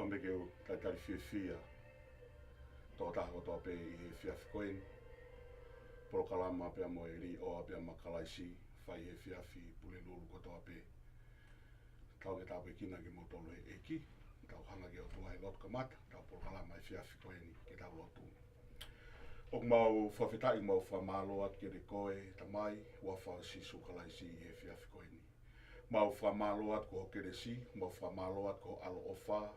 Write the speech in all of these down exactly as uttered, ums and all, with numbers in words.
Pea ke u talitali fiefia tokotaha kotoa pē ʻi he efiafi ko eni. Polokalama pea mo e Līʻoa pea ma Kalaisi, fai he efiafi Pulelulu kotoa pē. Tau ke tāpuekina kimoutolu ʻe he ʻEiki, tau hanga ki he ʻOtua he lotu kamata ʻetau polokalama efiafi ko eni ke tau lotu. ʻOku mau fakafetaʻi, mau fakamālō atu kiate koe Tamai, huafa ʻo Sīsū Kalaisi ʻi he efiafi ko eni. Mau fakamālō atu ko ho kelesi, mau fakamālō atu ko ho ʻaloʻofa.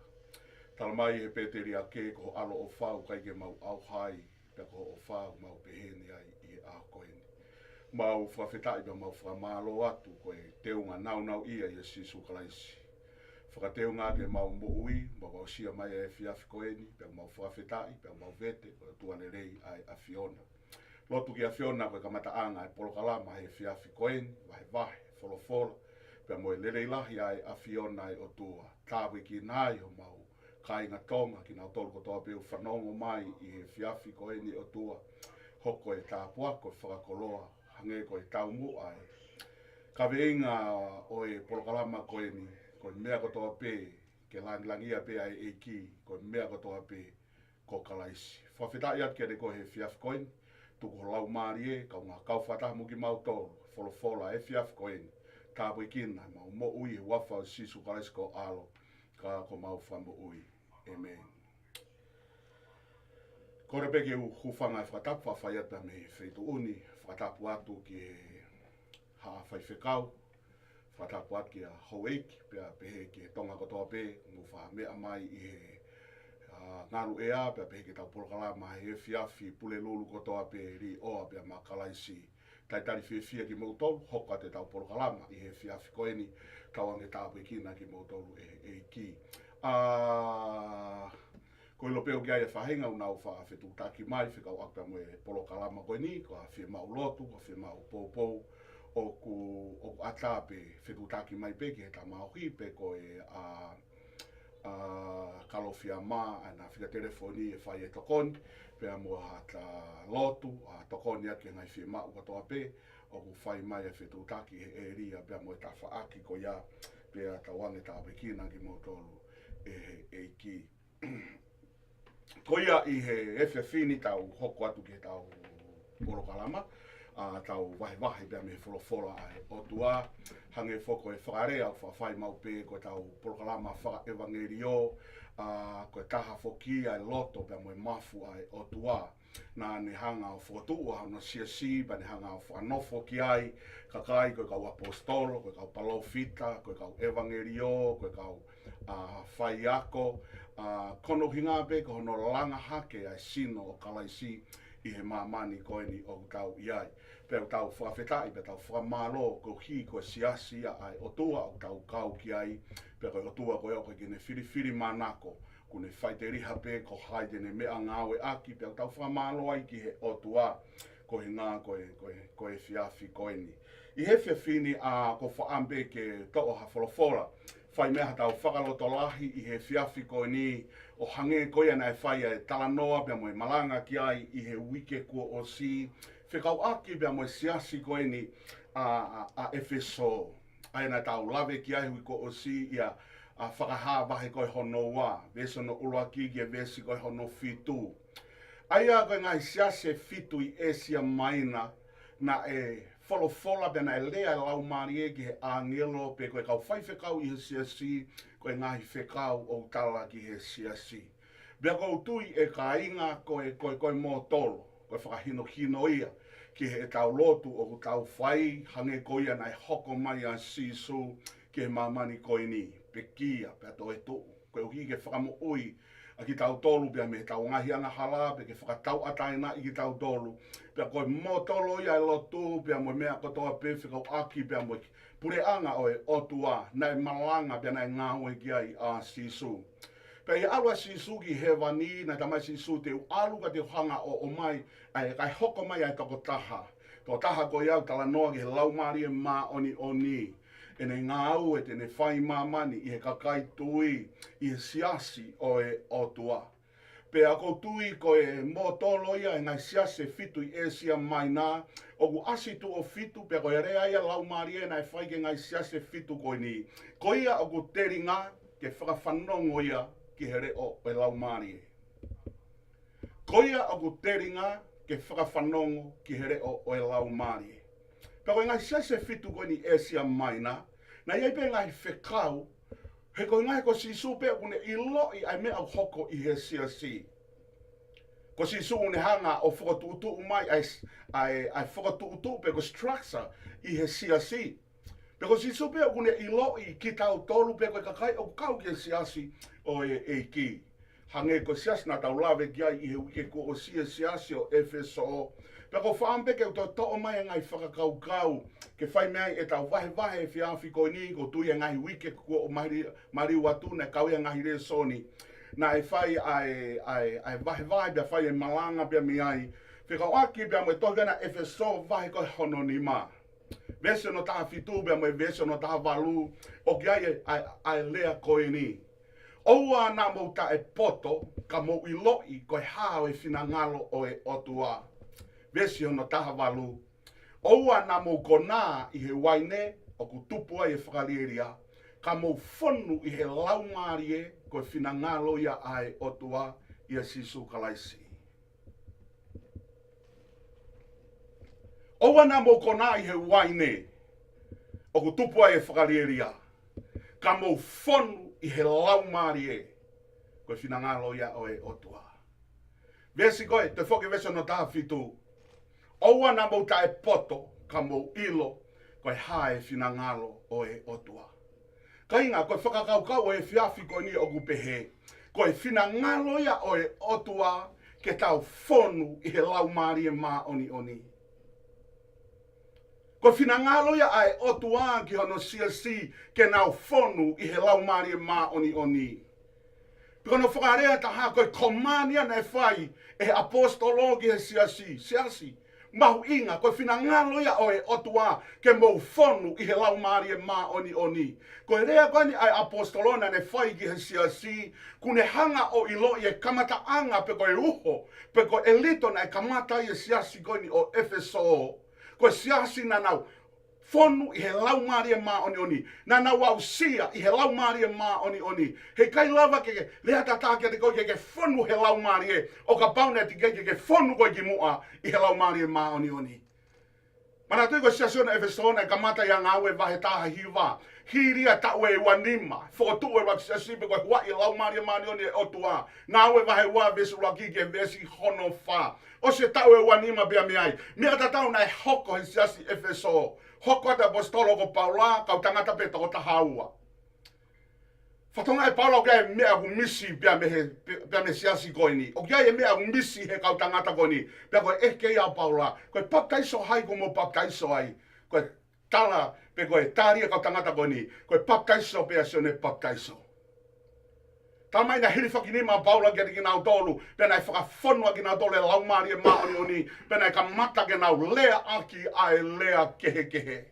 Tala mai he pēteliake ko ho ʻaloʻofa ʻoku ʻikai ke mau ʻauha ai, pea ko ho ʻofa ʻoku mau pehē ni ai ʻi he ʻaho ko eni. Mau fakafetaʻi pea mau fakamālō atu ko e teunga nāunauʻia ʻia Sīsū Kalaisi. Fakateunga ʻaki ʻemau moʻui, mau aʻusia mai ʻa e efiafi ko eni, pea mau fakafetaʻi, pea mau vete, ko e ʻOtua lelei ʻa e ʻAfiona. Lotu ki he ʻAfiona ko e kamataʻanga ʻa e polokalama he efiafi ko eni, vahevahe, folofola, pea mo e lelei lahi ʻa e ʻAfiona ʻe ʻOtua. Tāpuekina ai homau kāinga Tonga, kinautolu kotoa pē ʻoku fanongo mai ʻi he efiafi ko eni ʻOtua. Hoko e tāpuaki, ko e fakakoloa, hangē ko e taumuʻa ʻa e kaveinga ʻo e polokalama ko eni, ko e meʻa kotoa pē, ke langilangiʻia pē ʻa e ʻEiki, ko e meʻa kotoa pē, ko Kalaisi. Fakafetaʻi atu kiate koe he efiafi ko eni, tuku ho Laumālie, kaungā kau fakataha mo kimautolu, folofola efiafi ko eni, tāpuekina ʻemau moʻui he huafa ʻo Sīsū Kalaisi ko ho ʻAlo, ka ko homau Fakamoʻui. ʻĒmeni. Kole pē ke u hūfanga he fakatapu, faʻa fai atu mei he feituʻu ni, fakatapu atu ki he haʻa faifekau, fakatapu atu kia Houʻeiki, pea pehē ki he Tonga kotoa pē, mou faʻa meʻa mai ʻi he, ʻa, ngaluʻea, pea pehē ki heʻetau polokalama he efiafi Pulelulu kotoa pē, Līʻoa pea ma Kalaisi. Talitali fiefia kimoutolu, hoko atu ʻetau polokalama ʻi he efiafi ko eni, tauange tāpuekina kimoutolu ʻe he ʻEiki. ʻA, ko e ʻilo pē ʻoku ʻi ai e faʻahinga ʻoku nau faʻa fetuʻutaki mai, fekauʻaki pea mo e polokalama ko eni, ko e fiemaʻu lotu, ko e fiemaʻu poupou, ʻoku, ʻoku ʻatā pē fetuʻutaki mai pē ki he tamaohi, pe ko e, ʻa, ʻa, Kalofiama, ʻa ʻena fika telefoni ʻe fai e tokoni, pea mo ha ata lotu, ʻa, tokoni ʻaki e ngaahi fiemaʻu kotoa pē, ʻoku fai mai e fetuʻutaki he ʻēlia, pea mo e tafaʻaki ko ia, pea tauange tāpuekina kimoutolu ʻe he ʻEiki. Ko ia ʻi he efiafi ni tau hoko atu ki heʻetau polokalama, ʻa, tau vahevahe pea mei he folofola ʻa e ʻOtua, hangē foki ko e fakalea ʻoku faʻa fai maʻu pē ko ʻetau polokalama fakaʻevangeliō, ʻa, ko e taha foki ʻa e loto pea mo e mafu ʻa e ʻOtua. Naʻa ne hanga ʻo fokotuʻu ʻa hono siasi, pea ne hanga ʻo fakanofo ki ai, kakai ko e kau ʻaposetolo, ko e kau palōfita, ko e kau ʻevangeliō, ko e kau, ʻa, faiako, ʻa, ko hono ʻuhinga pē ko hono langa hake ʻa e sino ʻo Kalaisi ʻi he māmani ko eni ʻoku tau ʻi ai. Pea ʻoku tau fakafetaʻi, pea tau fakamālō, koeʻuhi ko e siasi ia ʻa e ʻOtua ʻoku tau kau ki ai, pea ko e ʻOtua ko ia ʻoku ʻikai ke ne filifilimānako, ʻoku ne faʻiteliha pē ko hai te ne meʻangāueʻaki, pea ʻoku tau fakamālō ai ki he ʻOtua, ko e ʻuhinga ko e, ko e, ko e efiafi ko eni. ʻI he efiafi ni ʻa, ʻoku ou fakaʻamu pē ke toʻo ha folofola, fai mei ai haʻatau fakalotolahi ʻi he efiafi ko eni, ʻo hangē ko ia naʻe fai ai e talanoa pea mo e malanga ki ai ʻi he uike kuo ʻosi, fekauʻaki pea mo e siasi ko eni ʻa, ʻa, ʻa ʻEfesō. ʻA ia naʻa tau lave ki ai he uike kuo ʻosi ia, ʻa Fakahā vahe ko e hono ua, veesi hono ʻuluaki ki he veesi ko e hono fitu. ʻA ia ko e ngaahi siasi ʻe fitu ʻi ʻĒsia Maina, naʻe folofola pea naʻe lea e Laumālie ki he ʻāngelo pe ko e kau faifekau ʻi he siasi, ko e ngaahi fekau ʻoku tala ki he siasi. Pea ʻoku ou tui ʻe kāinga ko e, ko e, ko e mōtolo, ko e fakahinohino ia ki heʻetau lotu ʻoku tau fai, hangē ko ia naʻe hoko mai ʻa Sīsū ki he māmani ko eni, pekia, pea toetuʻu, koeʻuhi ke fakamoʻui ʻa kitautolu pea mei heʻetau ngaahi angahala, pea ke fakatauʻatāinaʻi kitautolu. Pea ko e mōtolo ia e lotu, pea mo e meʻa kotoa pē fekauʻaki, pea mo e puleʻanga ʻo e ʻOtua, naʻe malanga, pea naʻe ngāue ki ai ʻa Sīsū. Pea ʻi he ʻalu ʻa Sīsū ki hēvani, naʻe talamai ʻe Sīsū te u ʻalu ka te u hanga ʻo ʻomai, ʻa e kae hoko mai ʻa e tokotaha. Tokotaha ko ia ʻoku talanoa ki he Laumālie Māʻoniʻoni. ʻEne ngāue te ne fai ʻi māmani ʻi he kakai tui, ʻi he siasi ʻo e ʻOtua. Pea ʻoku ou tui ko e mōtolo ia e ngaahi siasi ʻe fitu ʻi ʻĒsia Maina, ʻoku ʻasi tuʻo fitu, pea ko e lea ia ʻa e Laumālie naʻe fai ki he ngaahi siasi ʻe fitu ko eni. Ko ia ʻoku telinga ke fakafanongo ia ki he leʻo ʻo e Laumālie. Ko ia ʻoku telinga ke fakafanongo ki he leʻo ʻo e Laumālie. Pea ko e ngaahi siasi ʻe fitu ko eni ʻi ʻĒsia Maina, naʻe ʻi ai pē ngaahi fekau, he ko e ngaahi ko Sīsū pē ʻoku ne ʻiloʻi ʻa e meʻa ʻoku hoko ʻi he siasi. Ko Sīsū ʻoku ne hanga ʻo fokotuʻutuʻu mai ʻa e, ʻa e, ʻa e fokotuʻutuʻu pe ko e structure ʻi he siasi. Pea ko Sīsū pē ʻoku ne ʻiloʻi kitautolu pe ko e kakai ʻoku kau ki he siasi ʻo e ʻEiki. Hangē ko e siasi naʻa tau lave ki ai ʻi he uike kuo ʻosi, e siasi ʻo ʻEfesō. Pea ʻoku ou fakaʻamu pē ke u toʻotoʻo mai e ngaahi fakakaukau, ke fai mei ai ʻetau vahevahe he efiafi ko eni, ʻoku ou tui e ngaahi uike kuo mali-, maliu atu naʻe kau ai e ngaahi lēsoni. Naʻe fai ʻa e, ʻa e, ʻa e vahevahe pea fai e malanga pea mei ai. Fekauʻaki pea mo e tohi ko ena ʻEfesō vahe ko hono nima, veesi hono taha fitu pea mo e veesi hono taha valu, ʻoku ʻi ai e, ʻa e, ʻa e lea ko eni. ʻOua naʻa mou taʻepoto, ka mou ʻiloʻi ko e hā ʻa e finangalo ʻo e ʻOtua. Veesi hono taha valu. ʻOua naʻa mou konā ʻi he uaine ʻoku tupu ai e fakalielia, ka mou fonu ʻi he Laumālie, ko e finangalo ia ʻa e ʻOtua ʻia Sīsū Kalaisi. ʻOua naʻa mou konā ʻi he uaine ʻoku tupu ai e fakalielia, ka mou fonu ʻi he Laumālie, ko e finangalo ia ʻo e ʻOtua. Veesi ko e, toe foki veesi hono taha fitu. ʻOua naʻa mou taʻepoto, ka mou ʻilo ko e hā e finangalo ʻo e ʻOtua. Kāinga, ko e fakakaukau ʻo e efiafi ko eni ʻoku pehē, ko e finangalo ia ʻo e ʻOtua ke tau fonu ʻi he Laumālie Māʻoniʻoni. Ko e finangalo ia ʻa e ʻOtua ki hono siasi ke nau fonu ʻi he Laumālie Māʻoniʻoni. Pea ko hono fakalea ʻe taha, ko e komani ia naʻe fai ʻe he ʻaposetolo ki he siasi. Siasi, mahuʻinga, ko e finangalo ia ʻo e ʻOtua ke mou fonu ʻi he Laumālie Māʻoniʻoni. Ko e lea ko eni ʻa e ʻaposetolo naʻa ne fai ki he siasi, ʻoku ne hanga ʻo ʻiloʻi e kamataʻanga pe ko e uho, pe ko e lito naʻe kamata ai e siasi ko eni ʻo ʻEfesō. Ko e siasi naʻa nau fonu ʻi he Laumālie Māʻoniʻoni. Naʻa nau aʻusia ʻi he Laumālie Māʻoniʻoni. He ʻikai lava ke ke lea tataki atu koe ke ke fonu he Laumālie, ʻo kapau naʻe teʻeki ke ke fonu koe ki muʻa ʻi he Laumālie Māʻoniʻoni. Manatuʻi ko e siasi ʻo ʻEfesō naʻe kamata ia Ngāue vahe taha hiva. Hili ia taʻu ʻe ua nima, fokotuʻu e ʻuluaki siasi pe ko e huaʻi e Laumālie Māʻoniʻoni ʻe he ʻOtua. Ngāue vahe ua veesi ʻuluaki ki he veesi hono fā. ʻOsi e taʻu ʻe ua nima pea mei ai, meʻa tatau naʻe hoko he siasi ʻEfesō. Hoko atu e ʻaposetolo ko Paula, kau tangata pē toko taha ua. Fakatokangaʻi ʻe Paula ʻoku ʻi ai e meʻa ʻoku misi pea mei he, pea mei he siasi ko eni. ʻOku ʻi ai e meʻa ʻoku misi he kau tangata ko eni. Pea ko e ʻeke ia ʻa Paula, ko e papitaiso ʻa hai ʻoku mou papitaiso ai? Ko e tala, pe ko e tali ʻa e kau tangata ko eni, ko e papitaiso pē ʻa Sione Papitaiso. Talamai naʻe hilifaki nima ʻa Paula kiate kinautolu, pea naʻe fakafonu ʻa kinautolu ʻe he Laumālie Māʻoniʻoni, pea naʻe kamata ke nau leaʻaki ʻa e lea kehekehe.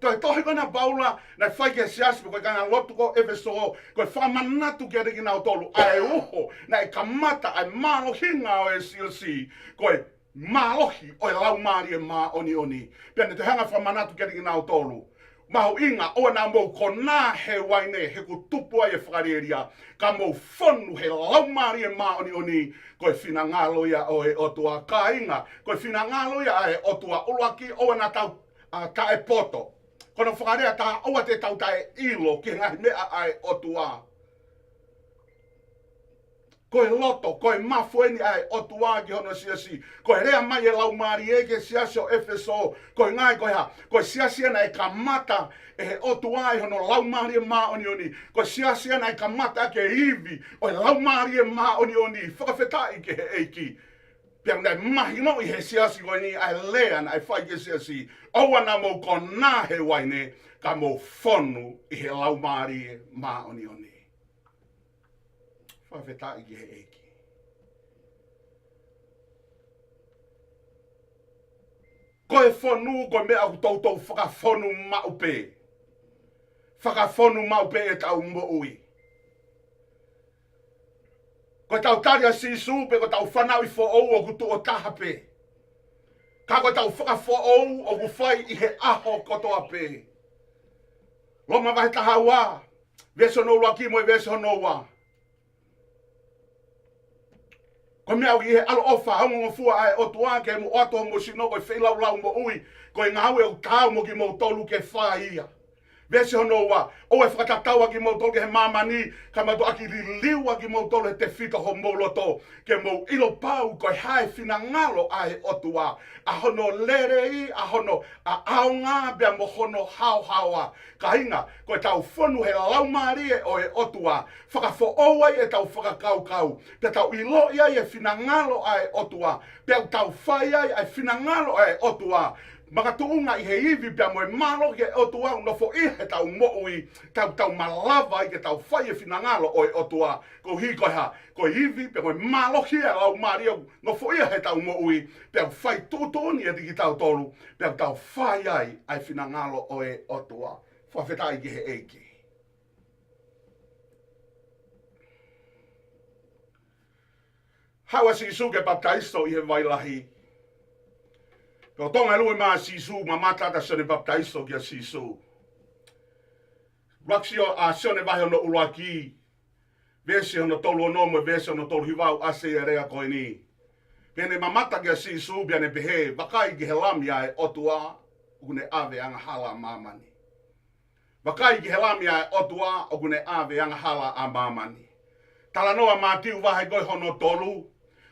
Toe tohi ko ena ʻa Paula naʻe fai ki he siasi pe ko e kāingalotu ko ʻEfesō, ko e fakamanatu kiate kinautolu ʻa e uho naʻe kamata ʻa e mālohinga ʻo e siasi, ko e mālohi ʻo e Laumālie Māʻoniʻoni. Pea ne toe hanga ʻo fakamanatu kiate kinautolu, mahuʻinga, ʻoua naʻa mou konā he uaine he ʻoku tupu ai e fakalielia, ka mou fonu he Laumālie Māʻoniʻoni, ko e finangalo ia ʻo e ʻOtua. Kāinga, ko e finangalo ia ʻa e ʻOtua. ʻUluaki, ʻoua naʻa tau, ʻa, taʻepoto. Ko hono fakalea ʻe taha, ʻoua te tau taʻeʻilo ki he ngaahi meʻa ʻa e ʻOtua. Ko e loto, ko e mafu eni ʻa e ʻOtua ki hono siasi. Ko e lea mai e Laumālie ki he siasi ʻo ʻEfesō, ko e ngaahi ko e hā? Ko e siasi ia naʻe kamata ʻe he ʻOtua ʻi hono Laumālie Māʻoniʻoni. Ko e siasi ia naʻe kamata ʻaki e ivi ʻo e Laumālie Māʻoniʻoni. Fakafetaʻi ki he ʻEiki. Pea naʻe mahinoʻi he siasi ko eni ʻa e lea naʻe fai ki he siasi, ʻoua naʻa mou konā he uaine, ka mou fonu ʻi he Laumālie Māʻoniʻoni. Fakafetaʻi ki he ʻEiki. Ko e fonu, ko e meʻa ʻoku toutou fakafonu maʻu pē. Fakafonu maʻu pē ʻetau moʻui. Ko ʻetau tali ʻa Sīsū pe ko ʻetau fanauʻi foʻou ʻoku tuʻo taha pē. Ka ko ʻetau fakafoʻou ʻoku fai ʻi he ʻaho kotoa pē. Loma vahe taha ua, Veesi hono ʻuluaki mo e veesi hono ua. Ko e meʻa ʻoku ʻi he ʻaloʻofa ongongofua ʻa e ʻOtua ke mo ʻoatu homo sino ko e feilaulau moʻui, ko e ngāue ʻoku taau mo kimoutolu ke fai ia. Veesi hono ua, ʻoua ʻe fakatatau ʻa kimoutolu ki he māmani, ka mou toki liliu ʻa kimoutolu he tefito homou loto, ke mou ʻilo pau ko e hā e finangalo ʻa e ʻOtua, ʻa hono lelei, ʻa hono ʻaonga, pea mo hono haohaoa. Kāinga, ko ʻetau fonu he Laumālie ʻo e ʻOtua, fakafoʻou ai ʻetau fakakaukau, pea tau ʻiloʻi ai e finangalo ʻa e ʻOtua, pea tau fai ai ʻa e finangalo ʻa e ʻOtua. Makatuʻunga ʻi he ivi pea mo e mālohi ʻa e ʻOtua ʻoku nofoʻia heʻetau moʻui, tau, tau malava ai ke tau fai e finangalo ʻo e ʻOtua. Koeʻuhi ko e hā? Ko e ivi pea mo e mālohi ʻa e Laumālie ʻoku nofoʻia heʻetau moʻui, pea fai tuʻutuʻuni ʻiate kitautolu, pea tau fai ai ʻa e finangalo ʻo e ʻOtua. Fakafetaʻi ki he ʻEiki. Haʻu ʻa Sīsū ke papitaiso ʻi he vai lahi. Ko e tōʻonga ʻe lue mai ʻa Sīsū, mamata ʻa Sione Papitaiso kia Sīsū. ʻUluaki Sio-, ʻa Sione vahe hono ʻuluaki, veesi hono tolu ono mo e veesi hono tolu hiva ʻoku ʻasi ai e lea ko eni. Pea ne mamata kia Sīsū, pea ne pehē, Vakai ki he Lami ʻa e ʻOtua, ʻoku ne ʻave ʻa e angahala ʻa māmani. Vakai ki he Lami ʻa e ʻOtua, ʻoku ne ʻave ʻa e angahala ʻa māmani. Talanoa Mātiu vahe ko ē hono tolu,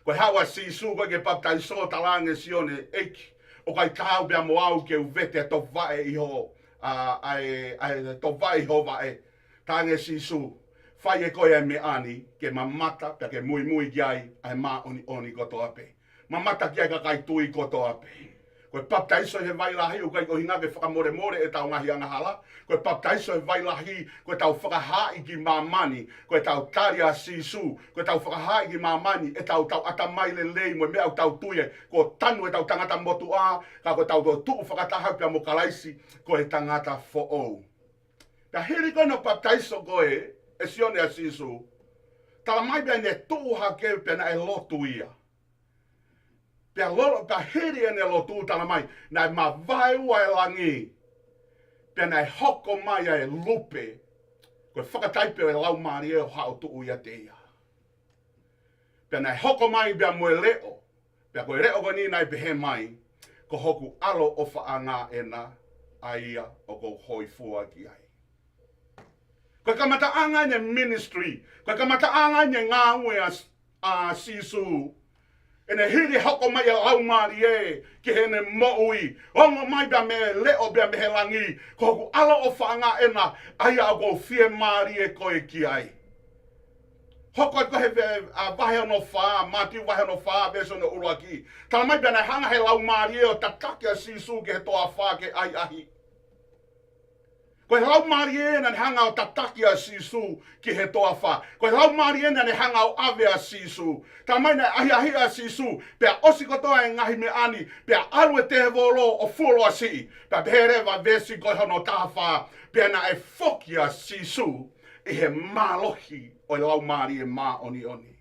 ko e haʻu ʻa Sīsū ko ē ke papitaiso, talaange ʻe Sione, ʻEiki, ʻoku ʻikai taau pea mo au ke u vete e tovaʻe ʻi ho, ʻa, ʻa e, ʻa e tovaʻe ʻi ho vaʻe. Talaange ʻe Sīsū, Fai ʻe koe ʻa e meʻa ni, ke mamata, pea ke muimui ki ai ʻa e māʻoniʻoni kotoa pē. Mamata ki ai ʻa e kakai tui kotoa pē. Ko e papitaiso he vai lahi ʻoku ʻikai ko e ʻuhinga ke fakamolemole ʻetau ngaahi angahala. Ko e papitaiso he vai lahi, ko ʻetau fakahaaʻi ki māmani, ko ʻetau tali ʻa Sīsū, ko ʻetau fakahaaʻi ki māmani ʻetau tau ʻatamai lelei mo e meʻa ʻoku tau tui ai, kuo tanu ʻetau tangata motuʻa, ka ko ʻetau tuʻu fakataha pea mo Kalaisi, ko e tangata foʻou. Pea hili ko ē hono papitaiso ko ē ʻe Sione ʻa Sīsū, tala mai pea ne tuʻu hake pea naʻe lotu ia. Pea lolo, pea hili ʻene lotu, tala mai, naʻe mavaeua e langi, pea naʻe hoko mai ʻa e lupe, ko e fakataipe ʻo e Laumālie ʻo haʻu ʻo tuʻu ʻiate ia. Pea naʻe hoko mai pea mo e leʻo, pea ko e leʻo ko eni naʻe pehē mai, Ko hoku ʻAlo ʻofaʻanga ena, ʻa ia ʻoku ou hōifua ki ai. Ko e kamataʻanga ʻene ministry, ko e kamataʻanga ʻene ngāue ʻa, ʻa Sīsū. ʻEne hili hoko mai e Laumālie ki heʻene moʻui, ongo mai pea mei he leʻo pea mei he langi, Ko hoku ʻAlo ʻofaʻanga ena, ʻa ia ʻoku ou fiemālie ko ē ki ai. Hoko atu ko ē he ve-, ʻa, vahe hono fā, Mātiu vahe hono fā, veesi hono ʻuluaki. Tala mai pea naʻe hanga he Laumālie ʻo tataki ʻa Sīsū ki he toafa ke ʻahiʻahi. Ko e Laumālie naʻa ne hanga ʻo tataki ʻa Sīsū ki he toafa. Ko e Laumālie naʻa ne hanga ʻo ʻave ʻa Sīsū. Tala mai naʻe ʻahiʻahi ʻa Sīsū, pea ʻosi kotoa e ngaahi meʻa ni, pea ʻalu e tēvolo ʻo fuoloa siʻi. Pea pehē leva veesi ko ē hono taha fā, pea naʻe foki ʻa Sīsū ʻi he mālohi ʻo e Laumālie Māʻoniʻoni.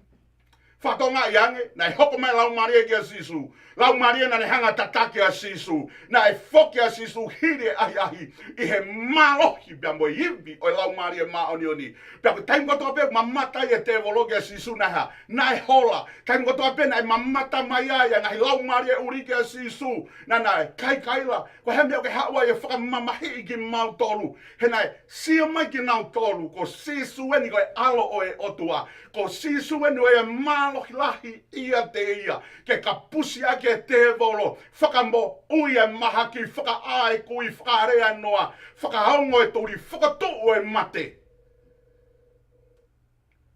Fakatokangaʻi ange, naʻe hoko mai Laumālie kia Sīsū. Laumālie naʻa ne hanga tataki ʻa Sīsū. Naʻe foki ʻa Sīsū hili e ʻahiʻahi ʻi he mālohi pea mo e ivi ʻo e Laumālie Māʻoniʻoni. Pea ko e taimi kotoa pē ʻoku mamata ai e tēvolo kia Sīsū naʻe hā, naʻe hola. Taimi kotoa pē naʻe mamata mai ai ʻa e ngaahi laumālie ʻuli kia Sīsū, naʻa, naʻe kaikaila, Ko e hā e meʻa ʻoku ke haʻu ai ʻo fakamamahiʻi kimautolu? He naʻe sio mai kinautolu, ko Sīsū eni ko e ʻAlo ʻo e ʻOtua. Ko Sīsū eni ʻoku ʻi ai e mālohi lahi ʻiate ia ke kapusi ʻaki e tēvolo, fakamoʻui e mahaki, fakaʻā e kui, fakalea noa, fakaongo e tuli, fakatuʻu e mate.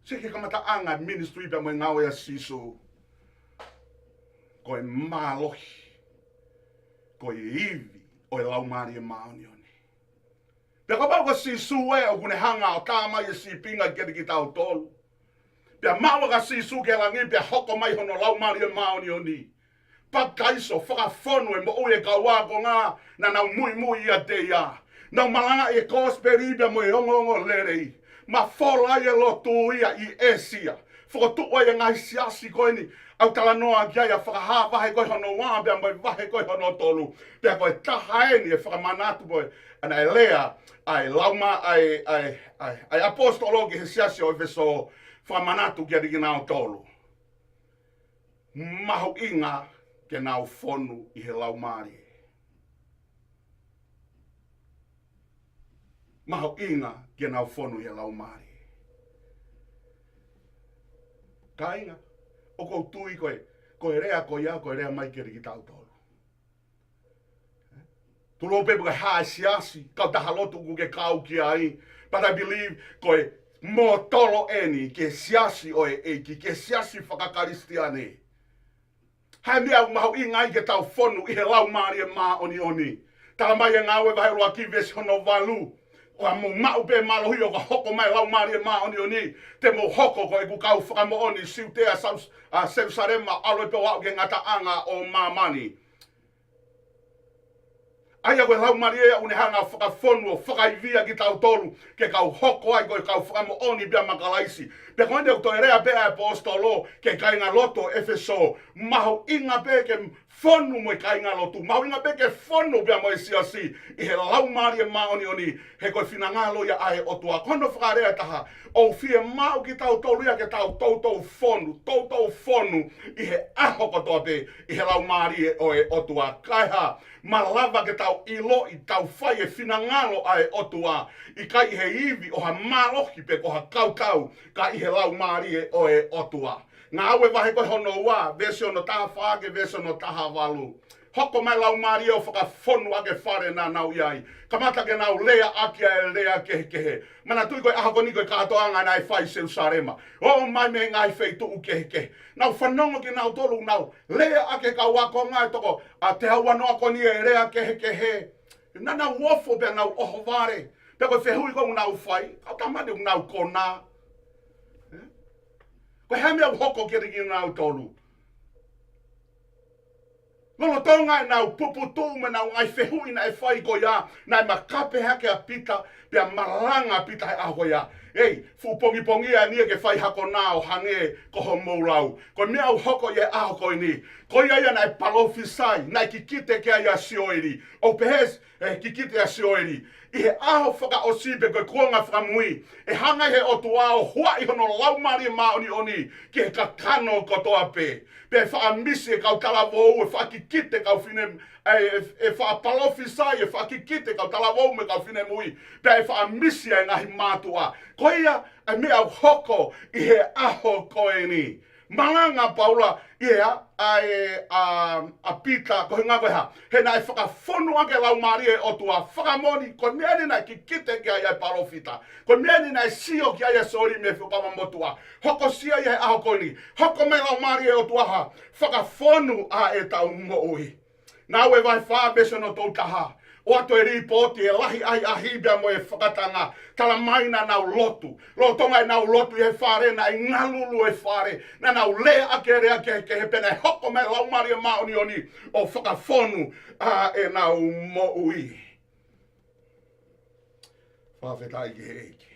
Sio ki he kamataʻanga e ministry pea mo e ngāue ʻa Sīsū. Ko e mālohi, ko e ivi ʻo e Laumālie Māʻoniʻoni. Pea kapau ko Sīsū ē ʻoku ne hanga ʻo tā mai e sīpinga kiate kitautolu, pea maʻu ʻa Sīsū ki langi, pea hoko mai hono Laumālie Māʻoniʻoni, papitaiso, fakafonu e moʻui e kau ākonga naʻa nau muimui ʻiate ia. Nau malangaʻi e kosipeli pea mo e ongoongolelei. Mafola ai e lotu ia ʻi ʻĒsia. Fokotuʻu ai e ngaahi siasi ko eni ʻOku talanoa ki ai ʻa Fakahā vahe ko hono ua, pea mo e vahe ko hono tolu. Pea ko e taha eni e fakamanatu mo e, ʻa e lea, ʻa e lauma, ʻa e, ʻa e, ʻa e, ʻa e ʻaposetolo ki he siasi ʻo ʻEfesō, fakamanatu kiate kinautolu. Mahuʻinga ke nau fonu ʻi he Laumālie. Mahuʻinga ke nau fonu ʻi he Laumālie. Kāinga, ʻoku ou tui ko e, ko e lea ko ia, ko e lea mai kiate kitautolu. Tulou pē pe ko e hā e siasi, kautaha lotu ʻoku ke kau ki ai. But I believe ko e mōtolo eni ki he siasi ʻo e ʻEiki, ki he siasi fakakalisitiane. Hā e meʻa ʻoku mahuʻinga ai ke tau fonu ʻi he Laumālie Māʻoniʻoni. Tala mai ʻe Ngāue vahe ʻuluaki veesi hono valu. ʻOua mou maʻu pē mālohi, ʻo ka hoko mai Laumālie Māʻoniʻoni, te mou hoko ko ʻeku kau fakamoʻoni ʻi Siutea, Sau-, ʻa Selusalema, ʻalu pē ʻo aʻu ki he ngataʻanga ʻo māmani. ʻA ia ko e Laumālie ia ʻoku ne hanga ʻo fakafonu ʻo fakaivia kitautolu ke kau hoko ai ko e kau fakamoʻoni pea mo Kalaisi. Pea ko eni ʻoku toe lea pē ʻa e ʻaposetolo ki he kāingalotu ʻo ʻEfesō. Mahuʻinga pē ke fonu mo e kāingalotu. Mahuʻinga pē ke fonu pea mo e siasi ʻi he Laumālie Māʻoniʻoni, he ko e finangalo ia ʻa e ʻOtua. Ko hono fakalea ʻe taha, ʻoku fiemaʻu kitautolu ia ke tau toutou fonu, toutou fonu ʻi he ʻaho kotoa pē ʻi he Laumālie ʻo e ʻOtua. Kae hā, malava ke tau ʻiloʻi, tau fai e finangalo ʻa e ʻOtua, ʻikai ʻi he ivi ʻo ha mālohi pe ko ha kautau, ka ʻi he Laumālie ʻo e ʻOtua. Ngāue vahe ko hono ua, veesi hono taha fā ki he veesi hono taha valu. Hoko mai Laumālie ʻo fakafonu ʻa e fale naʻa nau ʻi ai. Kamata ke nau lea ʻaki ʻa e lea kehekehe. Manatuʻi ko e ʻaho ko eni ko e kātoanga naʻe fai ʻi Selusalema. ʻO mai mei he ngaahi feituʻu kehekehe. Nau fanongo kinautolu, nau lea ʻaki e kau ako ngāue toko, ʻa e teau noa ko eni e lea kehekehe. Naʻa nau ofo pea nau ʻohovale. Pea ko e fehuʻi ʻoku nau fai, kau tamani ʻoku nau konā. Ē? Ko e hā e meʻa ʻoku hoko kiate kinautolu? Lolotonga ʻenau puputuʻu mo ʻenau ngaahi fehuʻi naʻe fai ko ia, naʻe makape hake ʻa Pita, pea malanga ʻa Pita he ʻaho ko ia. Ei, fuʻu pongipongia eni ia ke fai ha konā ʻo hangē ko hoʻomou lau. Ko e meʻa ʻoku hoko ʻi he ʻaho ko eni. Ko ia ia naʻe palōfisai, naʻe kikite ki ai ʻa Sioeli. ʻO pehē ʻe he kikite ʻa Sioeli, ʻi he ʻaho fakaʻosi pe ko e kuonga fakamui, ʻe hanga ʻe he ʻOtua ʻo huaʻi hono Laumālie Māʻoniʻoni ki he kakano kotoa pē. Pea ʻe faʻa misi e kau talavou, ʻe faʻa kikite kau fine, ʻe, ʻe, ʻe faʻa palōfisai, ʻe faʻa kikite kau talavou mo e kau finemui. Pea ʻe faʻa misi ʻa e ngaahi mātuʻa. Ko ia ʻa e meʻa ʻoku hoko ʻi he ʻaho ko eni. Malanga ʻa Paula ia, ʻa e, ʻa, ʻa Pita, ko e ʻuhinga ko e hā? He naʻe fakafonu ʻaki e Laumālie ʻo e ʻOtua, fakamoʻoni, ko e meʻa eni naʻe kikite ki ai ʻa e palōfita. Ko e meʻa eni naʻe sio ki ai ʻa Sioeli mei he fuakava motuʻa. Hokosia ia he ʻaho ko eni. Hoko mai Laumālie ʻo e ʻOtua ʻo fakafonu ʻa ʻetau moʻui. Ngāue vahe fā veesi hono tolu taha. ʻOatu e lipooti e lahi ʻahiʻahi pea mo e fakatanga. Tala mai naʻa nau lotu. Lolotonga ʻenau lotu ʻi he fale, naʻe ngalulu e fale. Naʻa nau lea ʻaki e lea kehekehe pea naʻe hoko mai Laumālie Māʻoniʻoni ʻo fakafonu ʻa ʻenau moʻui. Fakafetaʻi ki he ʻEiki.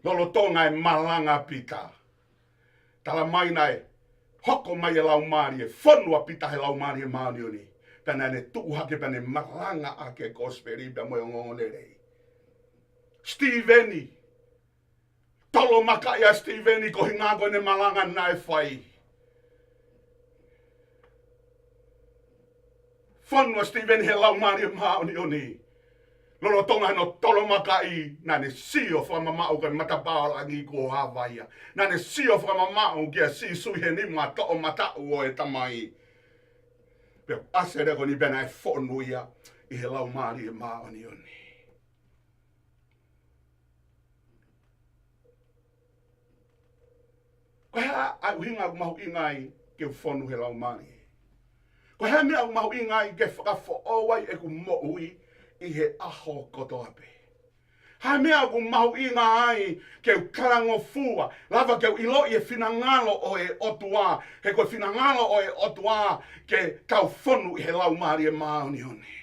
Lolotonga e malanga ʻa Pita, tala mai naʻe hoko mai e Laumālie, fonu ʻa Pita he Laumālie Māʻoniʻoni. Pea naʻa ne tuʻu hake pea ne malanga ʻaki e kosipeli pea mo e ongoongolelei. Sitīveni, tolomakaʻi ʻa Sitīveni ko e ʻuhinga ko ʻene malanga naʻe fai. Fonu ʻa Sitīveni he Laumālie Māʻoniʻoni. Lolotonga hono tolomakaʻi, naʻa ne sio fakamamaʻu ki he matapā ʻo langi kuo hāvaia. Naʻa ne sio fakamamaʻu kia Sīsū ʻi he nima toʻomataʻu ʻo e Tamai. Pea ʻasi e lea ko eni pea naʻe fonu ia ʻi he Laumālie Māʻoniʻoni. Ko e hā ʻa e ʻuhinga ʻoku mahuʻinga ai ke u fonu he Laumālie? Ko e hā e meʻa ʻoku mahuʻinga ai ke fakafoʻou ai ʻeku moʻui ʻi he ʻaho kotoa pē? Hā e meʻa ʻoku mahuʻinga ai ke u talangofua, lava ke u ʻiloʻi e finangalo ʻo e ʻOtua, he ko e finangalo ʻo e ʻOtua ke tau fonu ʻi he Laumālie Māʻoniʻoni?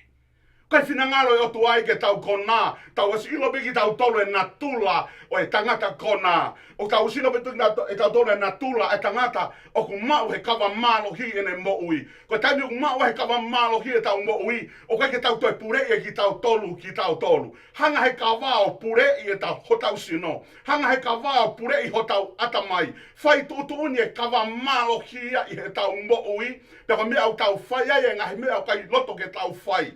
Ko e finangalo ʻo e ʻOtua ia ke tau konā, tau ʻosi ʻilo pē kitautolu e natula ʻo e tangata konā. ʻOku tau ʻosi ʻilo pē kitautolu e natula e tangata ʻoku maʻu he kava mālohi ʻene moʻui. Ko e taimi ʻoku maʻu ai he kava mālohi ʻetau moʻui, ʻoku ʻikai ke tau toe puleʻi ʻe kitautolu kitautolu. Hanga he kava ʻo puleʻi ʻetau, hotau sino. Hanga he kava ʻo puleʻi hotau ʻatamai. Fai tuʻutuʻuni e kava mālohi ia ʻi heʻetau moʻui. Pea ko e meʻa ʻoku tau fai ai e ngaahi meʻa ʻoku ʻikai loto ke tau fai.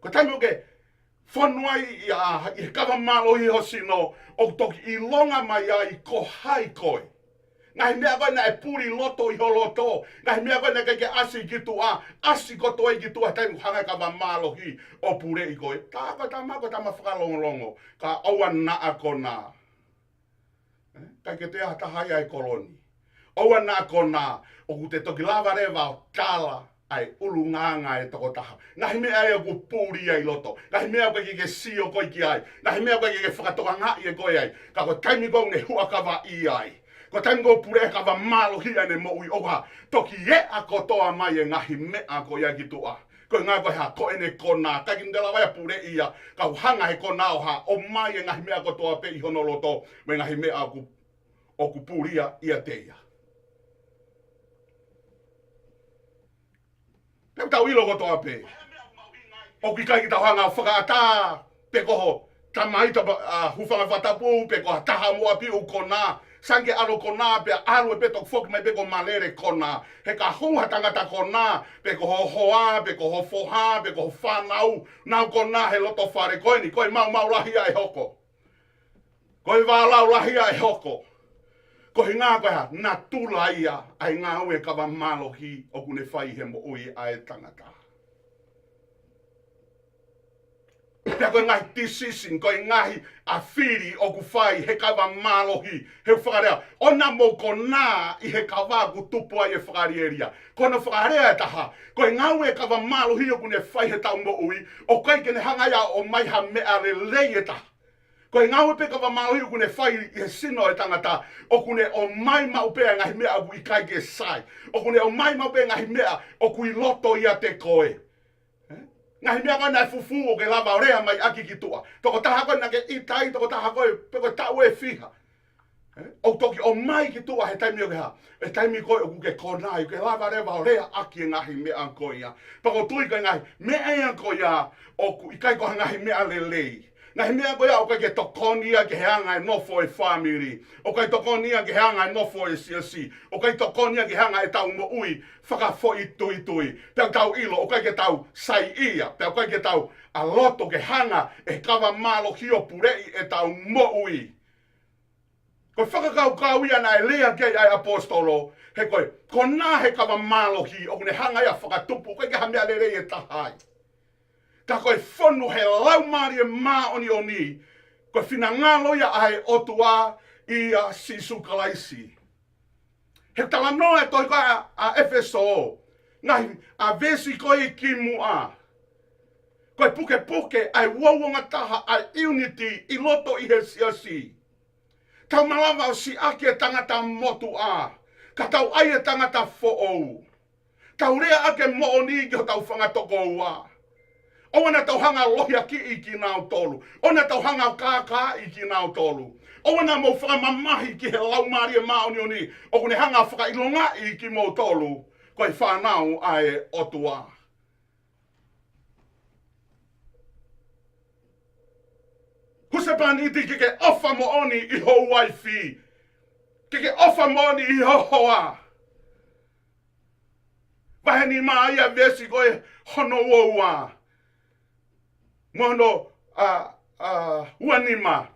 Ko e taimi ʻoku ke fonu ai ia ʻi he kava mālohi ho sino, ʻoku toki ʻilonga mai ai ko hai koe. Ngaahi meʻa ko ē naʻe puli loto ʻi ho loto, ngaahi meʻa ko ē naʻe ʻikai ke ʻasi ki tuʻa, ʻasi kotoa ia ki tuʻa he taimi ʻoku hanga e kava mālohi ʻo puleʻi koe. Tā ko e tama, ko e tama fakalongolongo, ka ʻoua naʻa konā. ʻE, ʻikai ke toe ʻi ai ha taha ia ʻi he kolo ni. ʻOua naʻa konā, ʻoku te toki lava leva ʻo tala ʻa e ʻulungaanga ʻa e tokotaha. Ngaahi meʻa ia ʻoku puli ai ʻi loto. Ngaahi meʻa ʻoku ʻikai ke ke sio koe ki ai. Ngaahi meʻa ʻoku ʻikai ke ke fakatokangaʻi ʻe koe ai. Ka ko e taimi ko ē ʻoku ne huʻakavaʻi ai, ko e taimi ko ē ʻoku puleʻi he kava mālohi ʻa ʻene moʻui, ʻoku toki ʻeʻa kotoa mai e ngaahi meʻa ko ia ki tuʻa. Ko e ʻuhinga ko e hā? Ko ʻene konā. ʻIkai ke ne lava ia ʻo puleʻi ia, ka ʻoku hanga he konā ʻo hā? ʻOmai e ngaahi meʻa kotoa pē ʻi hono loto, mo e ngaahi meʻa ʻoku, ʻoku puli ia ʻiate ia. Pea ʻoku tau ʻilo kotoa pē, ʻoku ʻikai ke tau hanga ʻo fakaʻatā pe ko ho tamaioʻeiki, ʻa, hūfanga he fakatapu, pe ko ha taha mo ʻapi ʻoku konā. Sai ange ke ʻalu ʻo konā, pea ʻalu ē pea toki foki mai pē ko e malele konā. He ka hū ha tangata konā, pe ko ho hoa, pe ko ho foha, pe ko ho fānau, nau konā he loto fale, ko eni, ko e maumau lahi ia ʻe hoko. Ko e vālau lahi ia ʻe hoko. Ko e ʻuhinga ko e hā? Natula ia ʻa e ngāue kava mālohi ʻoku ne fai he moʻui ʻa e tangata. Pea ko e ngaahi decision, ko e ngaahi ʻafili ʻoku fai he kava mālohi, he fakalea, ʻoua naʻa mou konā ʻi he kava ʻoku tupu ai e fakalielia. Ko hono fakalea ʻe taha, ko e ngāue kava mālohi ʻoku ne fai heʻetau moʻui, ʻoku ʻikai ke ne hanga ia ʻo ʻomai ha meʻa lelei ʻe taha. Ko e ngāue pē kava mālohi ʻoku ne fai ʻi he sino ʻo e tangata, ʻoku ne ʻomai maʻu pē ʻa e ngaahi meʻa ʻoku ʻikai ke sai. ʻOku ne ʻomai maʻu pē ʻa e ngaahi meʻa ʻoku ʻi loto ʻiate koe. Ē? Ngaahi meʻa ko ē naʻe fufū ʻoku ke lava ʻo lea mai ʻaki ki tuʻa. Tokotaha ko ē naʻa ke ʻita ai, tokotaha ko ē pe ko e taʻu ʻe fiha. Ē? ʻOku toki ʻomai ki tuʻa he taimi ʻoku ke hā? He taimi ko ē ʻoku ke konā ai, ʻoku ke lava leva ʻo lea ʻaki e ngaahi meʻa ko ia. Pea ʻoku ou tui ko e ngaahi meʻa ia ko ia ʻoku ʻikai ko ha ngaahi meʻa lelei. Ngaahi meʻa ko ia ʻoku ʻikai ke tokoni ia ki he anga e nofo e fāmili. ʻOku ʻikai tokoni ia ki he anga e nofo e siasi. ʻOku ʻikai tokoni ia ki he anga ʻetau moʻui fakafoʻituitui. Pea ʻoku tau ʻilo, ʻoku ʻikai ke tau saiʻia, pea ʻoku ʻikai ke tau ʻa loto ke hanga ʻe he kava mālohi ʻo puleʻi ʻetau moʻui. Ko e fakakaukau ia naʻe lea ki ai ʻa e ʻaposetolo, he ko e konā he kava mālohi, ʻoku ne hanga ia ʻo fakatupu, ʻoku ʻikai ke ha meʻa lelei ʻe taha ai. Ka ko e fonu he Laumālie Māʻoniʻoni, ko e finangalo ia ʻa e ʻOtua ʻia Sīsū Kalaisi. He talanoa e tohi ko ē ʻa, ʻa ʻEfesō, ngaahi ʻa veesi ko ē ki muʻa. Ko e pukepuke ʻa e uouangataha, ʻa e unity ʻi loto ʻi he siasi. Tau malava ʻo siʻaki e tangata motuʻa, ka tau ʻai e tangata foʻou. Tau lea ʻaki e moʻoni ki hotau fanga tokoua. ʻOua naʻa tau hanga ʻo lohiakiʻi kinautolu. ʻOua naʻa tau hanga ʻo kākaaʻi kinautolu. ʻOua naʻa mou fakamamahi ki he Laumālie Māʻoniʻoni, ʻoku ne hanga ʻo fakaʻilongaʻi kimoutolu ko e fānau ʻa e ʻOtua. Husepāniti, ke ke ʻofa moʻoni ʻi ho uaifi. Ke ke ʻofa moʻoni ʻi ho hoa. Vahe nima ia, veesi ko ē hono ua ua mo hono, ʻa, ʻa, ua nima.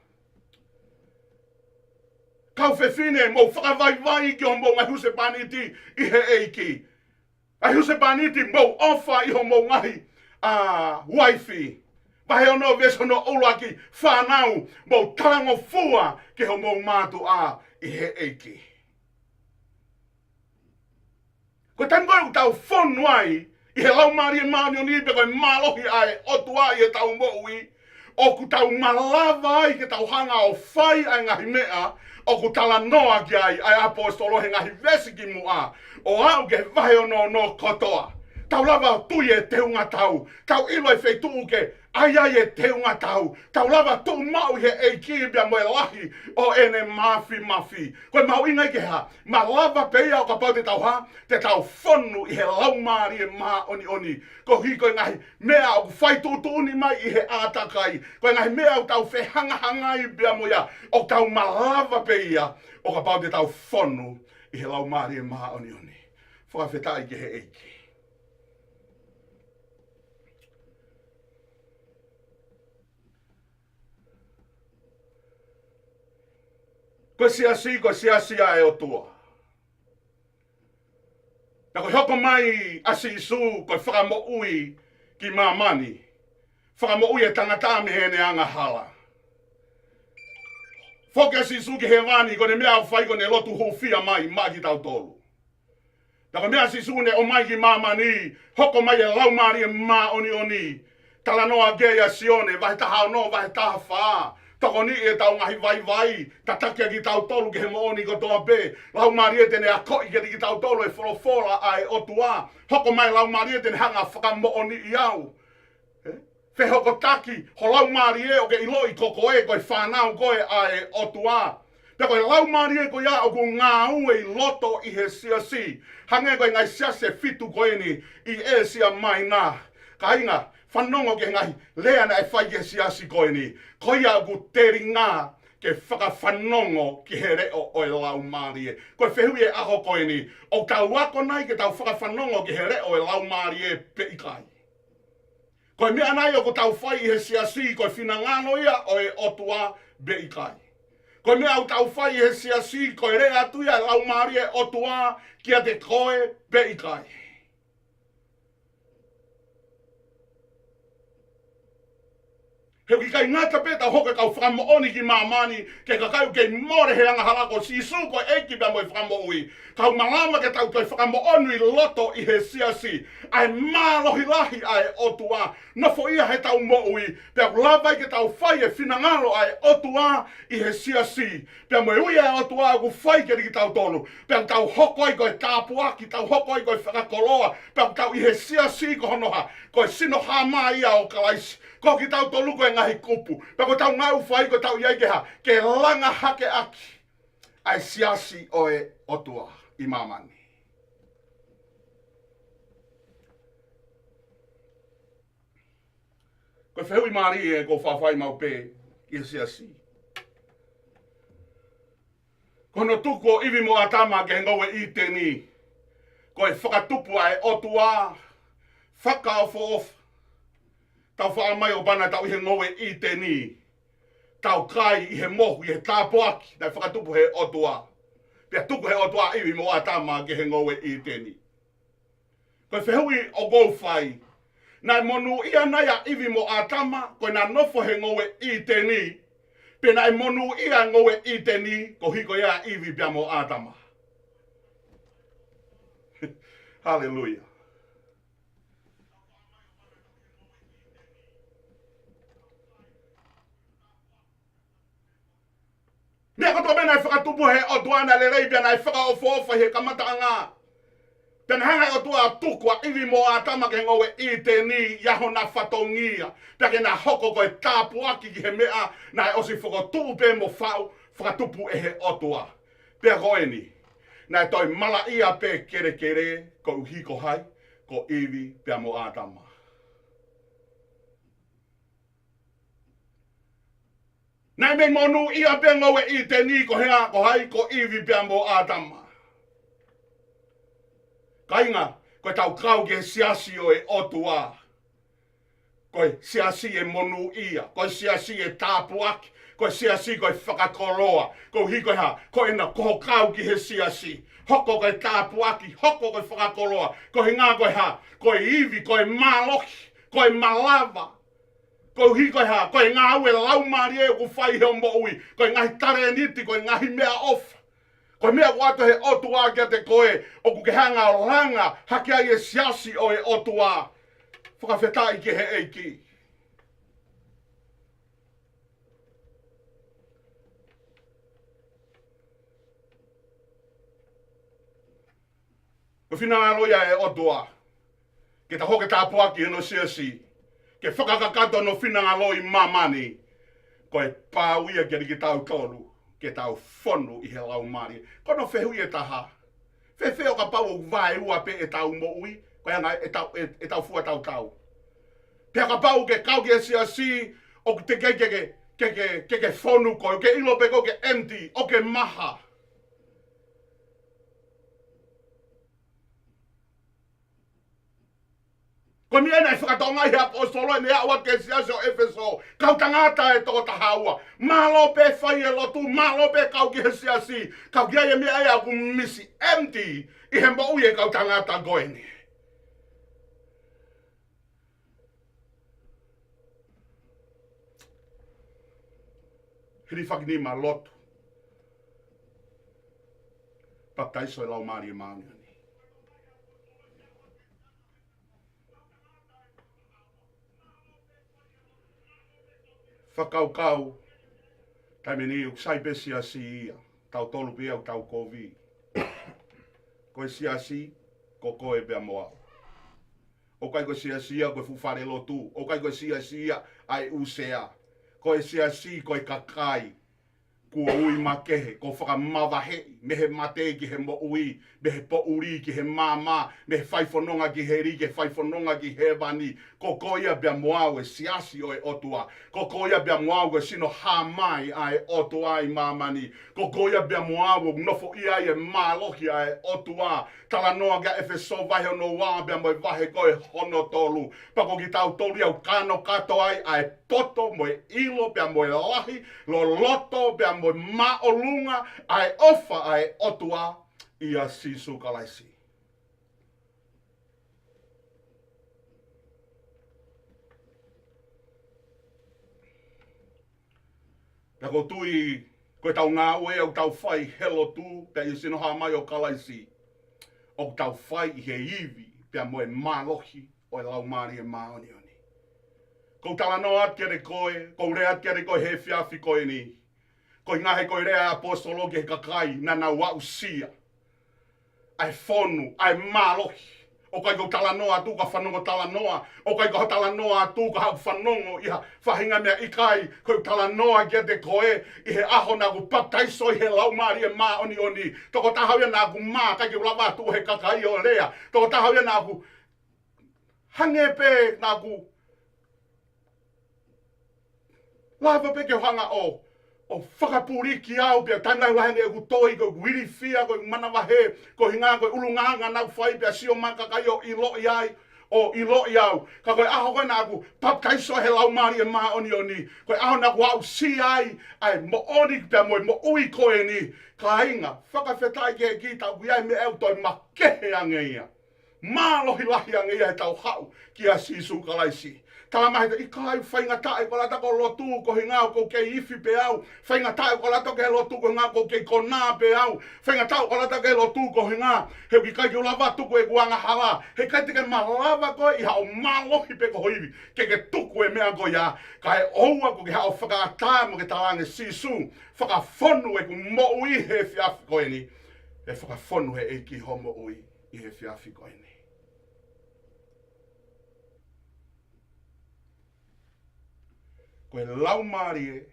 Kau fefine, mou fakavaivai ki hoʻomou ngaahi husepāniti ʻi he ʻEiki. ʻA e husepāniti, mou ʻofa ʻi hoʻomou ngaahi, ʻa, uaifi. Vahe ono, veesi hono ʻuluaki, fānau, mou talangofua ki hoʻomou mātuʻa ʻi he ʻEiki. Ko e taimi ko ē ʻoku tau fonu ai ʻi he Laumālie Māʻoniʻoni pe ko e mālohi ʻa e ʻOtua ʻi heʻetau moʻui, ʻoku tau malava ai ke tau hanga ʻo fai ʻa e ngaahi meʻa ʻoku talanoa ki ai ʻa e ʻaposetolo he ngaahi veesi ki muʻa, ʻo aʻu ki he vahe ono ono kotoa. Tau lava ʻo tui e teunga tau. Tau ʻilo e feituʻu ke ʻai ai e teunga tau. Tau lava tuʻu maʻu ʻi he ʻEiki pea mo e lahi ʻo ʻene māfimafi. Ko e mahuʻinga ia ke hā? Malava pē ia ʻo kapau te tau hā? Te tau fonu ʻi he Laumālie Māʻoniʻoni. Koeʻuhi ko e ngaahi meʻa ʻoku fai tuʻutuʻuni mai ʻi he ʻātakai. Ko e ngaahi meʻa ʻoku tau fehangahangai pea mo ia. ʻOku tau malava pē ia ʻo kapau te tau fonu ʻi he Laumālie Māʻoniʻoni. Fakafetaʻi ki he ʻEiki. Ko e siasi, ko e siasi ʻa e ʻOtua. Naʻe hoko mai ʻa Sīsū ko e fakamoʻui ki māmani. Fakamoʻui e tangata mei heʻene angahala. Foki ʻa Sīsū ki hēvani, ko ʻene meʻa ʻoku fai ko ʻene lotu hūfia mai maʻa kitautolu. Naʻe ko e meʻa ʻa Sīsū ne ʻomai ki māmani, hoko mai e Laumālie Māʻoniʻoni. Talanoa ki ai ʻa Sione, vahe taha ono, vahe taha fā. Tokoniʻi ʻetau ngaahi vaivai, tataki ʻa kitautolu ki he moʻoni kotoa pē. Laumālie te ne akoʻi kiate kitautolu e folofola ʻa e ʻOtua. Hoko mai Laumālie te ne hanga ʻo fakamoʻoniʻi au. Ē? Fehokotaki ho laumālie ʻo ke ʻiloʻi ko koe, ko e fānau koe ʻa e ʻOtua. Pea ko e laumālie ko ia ʻoku ngāue ʻi loto ʻi he siasi. Hangē ko e ngaahi siasi ʻe fitu ko eni ʻi ʻĒsia Maina. Kāinga, fanongo ki he ngaahi lea naʻe fai ki he siasi ko eni. Ko ia ʻoku telinga ke fakafanongo ki he leʻo ʻo e laumālie. Ko e fehuʻi e ʻaho ko eni. ʻOku tau ako nai ke tau fakafanongo ki he leʻo ʻo e laumālie pe ʻikai? Ko e meʻa nai ʻoku tau fai ʻi he siasi, ko e finangalo ia ʻo e ʻOtua pe ʻikai? Ko e meʻa ʻoku tau fai ʻi he siasi, ko e lea atu ia ʻa e Laumālie ʻo e ʻOtua kiate koe pe ʻikai? He ʻoku ʻikai ngata pē ʻetau hoko ko e kau fakamoʻoni ki māmani, ki he kakai ʻoku kei mole he angahala, ko Sīsū ko e ʻEiki pea mo e Fakamoʻui. Ka ʻoku malava ke tau toe fakamoʻoni ʻi loto ʻi he siasi ʻa e mālohi lahi ʻa e ʻOtua. Nofoʻia heʻetau moʻui, pea ʻoku lava ai ke tau fai e finangalo ʻa e ʻOtua ʻi he siasi. Pea mo e ui ʻa e ʻOtua ʻoku fai kiate kitautolu. Pea ʻoku tau hoko ai ko e tāpuaki, tau hoko ai ko e fakakoloa. Pea ʻoku tau ʻi he siasi ko hono hā? Ko e sino hāmai ia ʻo Kalaisi. Ko kitautolu ko e ngaahi kupu. Pea ko ʻetau ngāue ʻoku fai ko ʻetau ʻi ai ke hā? Ke langa hake ʻaki ʻa e siasi ʻo e ʻOtua ʻi māmani. Ko e fehuʻi mālie ʻoku ou fafai maʻu pē ʻi he siasi. Ko hono tuku ʻo ʻIvi mo ʻĀtama ki he ngoue ʻĪteni. Ko e fakatupu ʻa e ʻOtua, fakaʻofoʻofa. Tau faʻa mai ʻo pana tau ʻi he ngoue ʻĪteni. Tau kai ʻi he mohu, ʻi he tāpuaki, naʻe fakatupu he ʻOtua. Pea tuku he ʻOtua ʻIvi mo ʻĀtama ki he ngoue ʻĪteni. Ko e fehuʻi ʻoku ou fai. Naʻe monūʻia nai ʻa ʻIvi mo ʻĀtama, ko ʻena nofo he ngoue ʻĪteni. Pe naʻe monūʻia ngoue ʻĪteni, koeʻuhi ko ia ʻa ʻIvi pea mo ʻĀtama. Haleluia. Meʻa kotoa pē naʻe fakatupu he ʻOtua naʻe lelei pea naʻe fakaʻofoʻofa he kamataʻanga. Pea naʻe hanga ʻe he ʻOtua ʻo tuku ʻa ʻIvi mo ʻĀtama ki he ngoue ʻĪteni ʻi hona fatongia. Pea ke na hoko ko e tāpuaki ki he meʻa naʻe ʻosi fokotuʻu pē mo faʻu fakatupu ʻe he ʻOtua. Pea ko eni, naʻe toe malaʻia pē kelekele koeʻuhi ko hai? Ko ʻIvi pea mo ʻĀtama. Naʻe mei monūʻia pē ngoue ʻĪteni ko hea? Ko hai? Ko ʻIvi pea mo ʻĀtama. Kāinga, ko ʻetau kau ki he siasi ʻo e ʻOtua. Ko e siasi ʻe monūʻia, ko e siasi ʻe tāpuaki, ko e siasi ko e fakakoloa. Koeʻuhi ko e hā? Ko ʻena ko hoʻo kau ki he siasi. Hoko ko e tāpuaki, hoko ko e fakakoloa. Ko e ʻuhinga ko e hā? Ko e ivi, ko e mālohi, ko e malava. Koeʻuhi ko e hā? Ko e ngāue laumālie ʻoku fai he ʻo moʻui. Ko e ngaahi talēniti, ko e ngaahi meʻaʻofa. Ko e meʻa ʻoku ʻoatu he ʻOtua kiate koe, ʻoku ke hanga ʻo langa hake ai e siasi ʻo e ʻOtua. Fakafetaʻi ki he ʻEiki. Ko e finangalo ia ʻo e ʻOtua. ke tau hoko ke tāpuaki hono siasi, ke fakakakato hono finangalo ʻi māmani, ko e pau ia kiate kitautolu ke tau fonu ʻi he Laumālie. Ko hono fehuʻi ʻe taha: Fēfē ʻo kapau ʻoku vaeua pē ʻetau moʻui, ko e anga ʻetau, ʻe, ʻetau fuatautau? Pea kapau ʻoku ke kau ki he siasi, ʻoku teʻeki ke, ke, ke, ke, ke fonu koe, ʻoku ke ʻilo pē koe ʻoku ke empty, ʻoku ke maha. Ko e meʻa ia naʻe fakatokangaʻi ʻe he ʻaposetolo ʻene aʻu atu ki he siasi ʻo ʻEfesō. Kau tangata ʻe toko taha ua. Mālō pē fai e lotu, mālō pē kau ki he siasi, ka ʻoku ʻi ai e meʻa ia ʻoku misi, empty, ʻi he moʻui ʻa e kau tangata ko eni. Hilifakinima, lotu, papitaiso ʻi he Laumālie Māʻoniʻoni. Fakakaukau, taimi ni ʻoku sai pē siasi ia, tautolu pē ia ʻoku tau kovi. Ko e siasi, ko koe pea mo au. ʻOku ʻikai ko e siasi ia ko e fuʻu fale lotu. ʻOku ʻikai ko e siasi ia ʻa e ʻū sea. Ko e siasi ko e kakai kuo ui makehe, kuo fakamavaheʻi mei he mate ki he moʻui, mei he poʻuli ki he maama, mei he faifononga ki heli ki he faifononga ki hēvani. Ko koe ia pea mo au e siasi ʻo e ʻOtua. Ko koe ia pea mo au ko e sino hāmai ʻa e ʻOtua ʻi māmani. Ko koe ia pea mo au ʻoku nofoʻia ai e mālohi ʻa e ʻOtua. Talanoa ki ai ʻEfesō vahe hono ua pea mo e vahe ko ē hono tolu. Pea ko kitautolu ia ʻoku kānokato ai ʻa e poto mo e ʻilo pea mo e lahi loloto pea mo e māʻolunga ʻa e ʻofa ʻa e ʻOtua ʻia Sīsū Kalaisi. Pea ʻoku ou tui ko ʻetau ngāue ʻoku tau fai he lotu pea ʻi he sino hāmai ʻo Kalaisi, ʻoku tau fai ʻi he ivi pea mo e mālohi ʻo e Laumālie Māʻoniʻoni. ʻOku ou talanoa atu kiate koe, ʻoku ou lea atu kiate koe he efiafi ko eni. Ko e ʻuhinga he ko e lea ʻa e ʻaposetolo ki he kakai naʻa nau aʻusia ʻa e fonu, ʻa e mālohi. ʻOku ʻikai ko e talanoa atu ka fanongo talanoa. ʻOku ʻikai ko ha talanoa atu ka haʻu fanongo ʻi ha faʻahinga meʻa, ʻikai. Ko e talanoa kiate koe ʻi he ʻaho naʻa ku papitaiso ʻi he Laumālie Māʻoniʻoni. Tokotaha ia naʻa ku mā, ʻikai ke u lava atu he kakai ʻo lea. Tokotaha ia naʻa ku hangē pē naʻa ku lava pē ke u hanga ʻo, ʻo fakapuliki au pea taimi lahi lahi ange ʻeku toi, ko ʻeku ilifia, ko ʻeku manavahē, ko e ʻuhinga ko e ʻulungaanga naʻa ku fai pea sio mai kakai ʻo ʻiloʻi ai, ʻo ʻiloʻi au. Ka ko e ʻaho ko ē naʻa ku papitaiso he Laumālie Māʻoniʻoni, ko e ʻaho naʻa ku aʻusia ai ʻa e moʻoni pea mo e moʻui ko eni. Kāinga, fakafetaʻi ki he ʻEiki, ʻoku ʻi ai e meʻa ʻoku toe makehe ange ia. Mālohi lahi ange ia heʻetau haʻu kia Sīsū Kalaisi. Talamai he ʻikai, faingataʻa ʻoku ʻalu atu koe ʻo lotu ko e ʻuhinga ʻoku ou kei ifi pē au. Faingataʻa ʻoku ʻalu atu koe ki he lotu ko e ʻuhinga ʻoku ou kei konā pē au. Faingataʻa ʻoku ʻalu atu koe ki he lotu ko e ʻuhinga he ʻoku ʻikai ke u lava ʻo tuku ʻeku angahala. He ʻikai te ke malava koe ʻi haʻo mālohi pe ko ho ivi ke ke tuku e meʻa ko ia. Kae ʻoua kuo ke haʻu ʻo fakaʻatā mo ke talaange, Sīsū, fakafonu ʻeku moʻui he efiafi ko eni. ʻE fakafonu he ʻEiki hoʻo moʻui ʻi he efiafi ko eni. Ko e Laumālie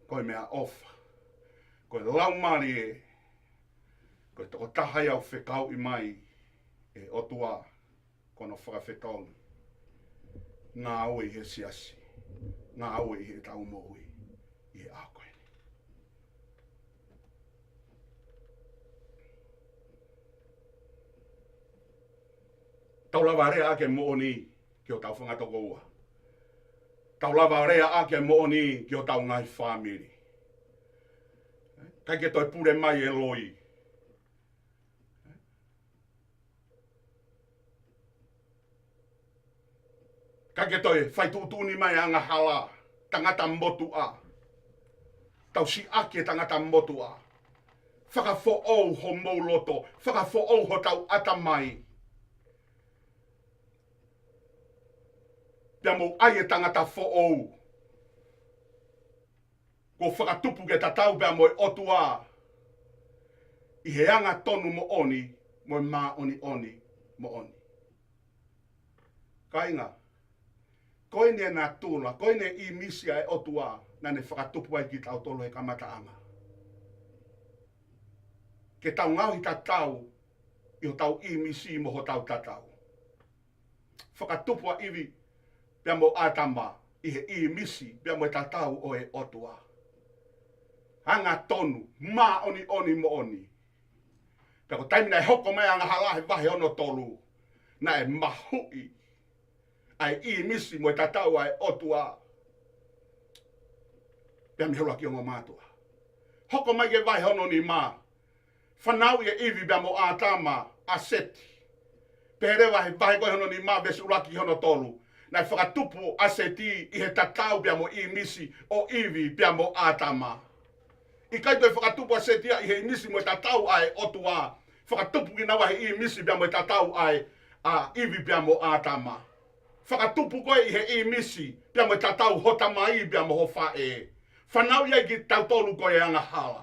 ko e meʻaʻofa. Ko e Laumālie ko e tokotaha ia ʻoku fekauʻi mai ʻe he ʻOtua ko hono fakafetongi. Ngāue ʻi he siasi, ngāue ʻi heʻetau moʻui ʻi he ʻaho ko eni. Tau lava lea ʻaki e moʻoni ki hotau fanga tokoua. Tau lava lea ʻaki e moʻoni ki hotau ngaahi fāmili. ʻIkai ke toe pule mai e loi. ʻIkai ke toe fai tuʻutuʻuni mai angahala, tangata motuʻa. Tau siʻaki e tangata motuʻa. Fakafoʻou homou loto, fakafoʻou hotau ʻatamai. Pea mou ʻai e tangata foʻou. Kuo fakatupu ke tatau pea mo e ʻOtua ʻi he angatonu moʻoni mo e māʻoniʻoni. moʻoni. Kāinga, ko ʻene natula, ko ʻene ʻīmisi ʻa e ʻOtua naʻa ne fakatupu ai kitautolu he kamataʻanga, ke tau ngaohi tatau ʻi hotau ʻīmisi mo hotau tatau. Fakatupu ʻa ʻIvi pea mo ʻĀtama ʻi he ʻīmisi pea mo e tatau ʻo e ʻOtua. Angatonu, māʻoniʻoni moʻoni. Pea ko e taimi naʻe hoko mai angahala he vahe hono tolu, naʻe mahuʻi ʻa e ʻīmisi mo e tatau ʻa e ʻOtua pea mei he ʻuluaki ongo mātuʻa. Hoko mai ki he vahe hono nima, fanauʻi ʻe ʻIvi pea mo ʻĀtama ʻa Seti. Pehē leva he vahe ko ē hono nima veesi ʻuluaki ki hono tolu, naʻe fakatupu ʻa Seti ʻi he tatau pea mo e ʻīmisi ʻo ʻIvi pea mo ʻĀtama. ʻIkai toe fakatupu ʻa Seti ia ʻi he ʻīmisi mo e tatau ʻa e ʻOtua. Fakatupu kinaua he ʻīmisi pea mo e tatau ʻa e, ʻa ʻIvi pea mo ʻĀtama. Fakatupu koe ʻi he ʻīmisi pea mo e tatau ho tamai pea mo ho faʻē. Fanauʻi ai kitautolu ko e angahala.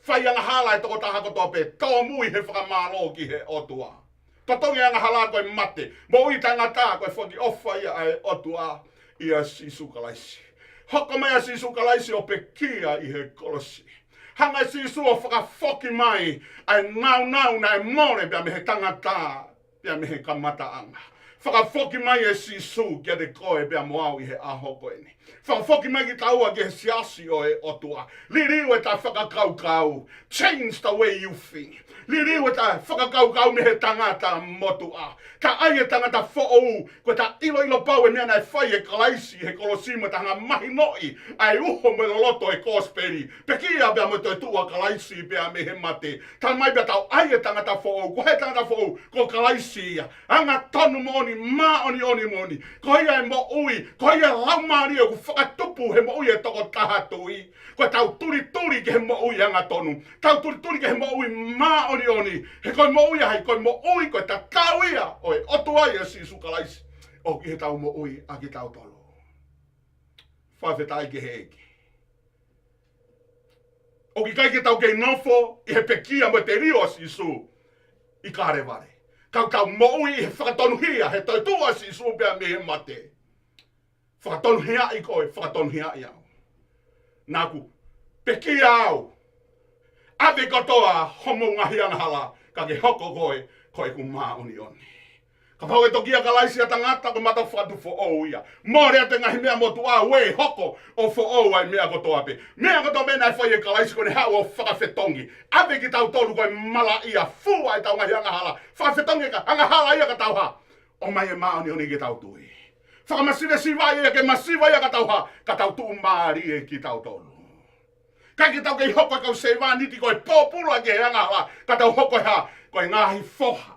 Fai angahala e tokotaha kotoa pē, tōmui he fakamālō ki he ʻOtua. Totongi angahala ko e mate, moʻui tangata ko e foaki ʻofa ia ʻa e ʻOtua ʻia Sīsū Kalaisi. Hoko mai ʻa Sīsū Kalaisi ʻo pekia ʻi he kolosi. Hanga ʻe Sīsū ʻo fakafoki mai ʻa e nāunau naʻe mole pea mei he tangata pea mei he kamataʻanga. Fakafoki mai ʻe Sīsū kiate koe pea mo au ʻi he ʻaho ko eni. Fakafoki mai kitaua ki he siasi ʻo e ʻOtua. Liliu ʻeta fakakaukau. Change the way you think. Liliu ʻeta fakakaukau mei he tangata motuʻa. Ta ʻai e tangata foʻou, ko ʻeta ʻiloʻilo pau e meʻa naʻe fai ʻe Kalaisi he kolosi mo ʻeta hanga mahinoʻi ʻa e uho mo e loloto e kosipeli. Pekia pea mo e toetuʻu ʻa Kalaisi pea mei he mate. Talamai pea tau ʻai e tangata foʻou. Ko e hā e tangata foʻou? Ko Kalaisi ia. Angatonu moʻoni, māʻoniʻoni moʻoni. Ko ia e moʻui, ko ia e laumālie ʻoku fakatupu he moʻui e tokotaha tui. Ko ʻetau tulituli ki he moʻui angatonu. Tau tulituli ki he moʻui māʻoniʻoni. He ko e moʻui ʻa hai? Ko e moʻui, ko e tatau ia ʻo e ʻOtua ʻia Sīsū Kalaisi ʻoku ʻi heʻetau moʻui ʻa kitautolu. Fakafetaʻi ki he ʻEiki. ʻOku ʻikai ke tau kei nofo ʻi he pekia mo e telio ʻa Sīsū ʻi Kalevale. Ka tau moʻui ʻi he fakatonuhia, he toetuʻu ʻa Sīsū pea mei he mate. Fakatonuhiaʻi koe, fakatonuhiaʻi au. Naʻa ku pekia au. ʻAve kotoa homou ngaahi angahala, ka ke hoko koe ko ʻeku māʻoniʻoni. Kapau ʻe toki ʻia Kalaisi ʻa tangata, ko e mata fakatupu foʻou ia. Mole atu e ngaahi meʻa motuʻa, ʻe hoko ʻo foʻou ʻa e meʻa kotoa pē. Meʻa kotoa pē naʻe fai ʻe Kalaisi ko ʻene haʻu ʻo fakafetongi. ʻAve kitautolu ko e malaʻia, fua ʻetau ngaahi angahala. Fakafetongi ka angahala ia ka tau hā? ʻOmai e māʻoniʻoni ke tau tui. Fakamasivesivaʻi ia ke masiva ia ka tau hā? Ka tau tuʻumālie kitautolu. ʻIkai ke tau kei hoko ko e kau sevāniti ko e pōpula ki he angahala, ka tau hoko ko e hā? Ko e ngaahi foha,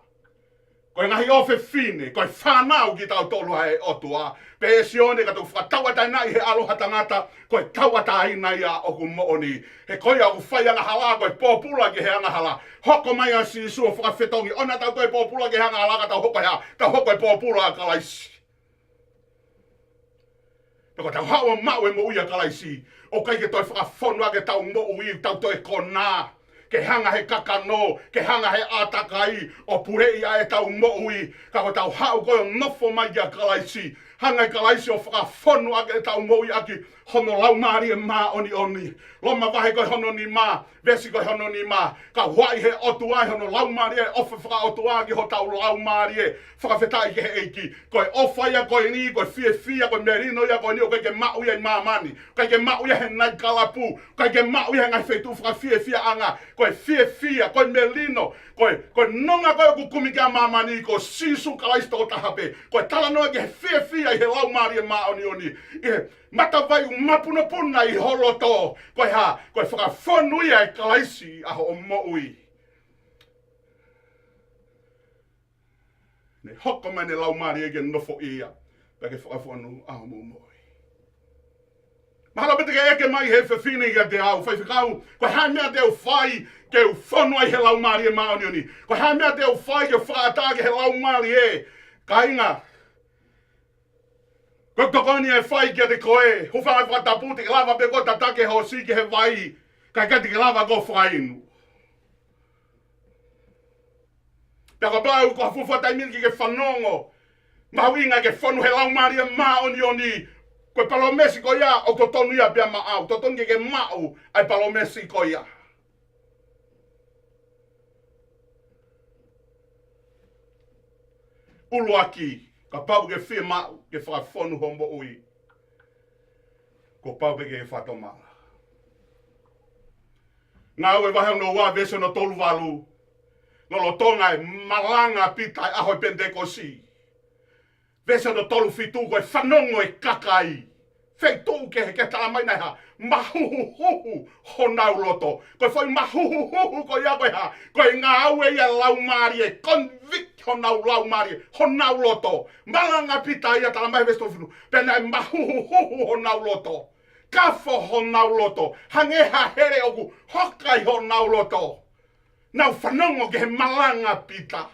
ko e ngaahi ʻofefine, ko e fānau kitautolu ʻa e ʻOtua. Pehē ʻe Sione ka tau fakatauʻatāinaʻi he ʻaloha tangata, ko e tauʻatāina ia ʻoku moʻoni. He ko ia ʻoku fai angahala, ko e pōpula ki he angahala. Hoko mai ʻa Sīsū ʻo fakafetongi, ʻoua naʻa tau toe pōpula ki he angahala ka tau hoko ko e hā? Tau hoko ko e pōpula ʻa Kalaisi. Pea ko ʻetau haʻu ʻo maʻu e moʻui ʻa Kalaisi, ʻoku ʻikai ke toe fakafonu ʻaki ʻetau moʻui, tau toe konā, ke hanga he kakano, ke hanga he ʻātakai ʻo puleʻi ʻa ʻetau moʻui. Ka ko ʻetau haʻu ko ē ʻo nofo mai kia Kalaisi, hanga ʻe Kalaisi ʻo fakafonu ʻaki ʻetau moʻui ʻaki hono Laumālie Māʻoniʻoni. Loma vahe ko ē hono nima, veesi ko ē hono nima, ka ʻoku ʻi he ʻOtua ʻi hono Laumālie ʻa e ʻofa fakaʻotua ki hotau laumālie. Fakafetaʻi ki he ʻEiki. Ko e ʻofa ia ko eni, ko e fiefia, ko e melino ia ko eni, ʻoku ʻikai ke maʻu ia ʻi māmani. ʻIkai ke maʻu ia he nai kalapu. ʻIkai ke maʻu ia he ngaahi feituʻu fakafiefiaʻanga. Ko e fiefia, ko e melino, ko e, ko e nonga ko ē ʻoku kumi ki ai ʻa māmani, ko Sīsū Kalaisi tokotaha pē. Ko e talanoa ki he fiefia ʻi he Laumālie Māʻoniʻoni. ʻI he matavai ʻoku mapunopuna ʻi ho loto. Ko e hā? Ko e fakafonu ia ʻe Kalaisi ʻa hoʻo moʻui. Ne hoko mai ʻene Laumālie ke nofoʻia, pea ke fakafonu ʻa hoʻomou moʻui. Mahalo pē te ke ʻeke mai he fefine kiate au, faifekau, ko e hā e meʻa te u fai ke u fonu ai he Laumālie Māʻoniʻoni? Ko e hā e meʻa te u fai ke u fakaʻatā ki he Laumālie? Kāinga, ko e tokoni ʻe fai kiate koe, hūfanga he fakatapu, te ke lava pē koe ʻo tataki e hoosi ki he vai, kae ʻikai te ke lava koe ʻo fakainu. Pea kapau ko ha fuofua taimi eni ke ke fanongo, mahuʻinga ke fonu he Laumālie Māʻoniʻoni. Ko e palōmesi ko ia ʻoku totonu ia pea maʻau, totonu ke ke maʻu ʻa e palōmesi ko ia. ʻUluaki, kapau ke fiemaʻu ke fakafonu hoʻo moʻui, kuo pau pē ke fakatomala. Ngāue vahe hono ua veesi hono tolu valu. Lolotonga e malanga ʻa Pita he ʻaho ʻo e Penitekosi, veesi hono tolu fitu, ko e fanongo ʻa e kakai. Feituʻu kehe ke tala mai naʻe hā? Mahuhuhu honau loto. Ko e foʻi mahuhuhu ko ia ko e hā? Ko e ngāue ia ʻa e Laumālie, convict honau laumālie, honau loto. Malanga ʻa Pita ia, tala mai veesi tolu fitu, pea naʻe mahuhuhu honau loto. Kafo honau loto. Hangē ha hele ʻoku hoka ʻi honau loto. Nau fanongo ki he malanga ʻa Pita.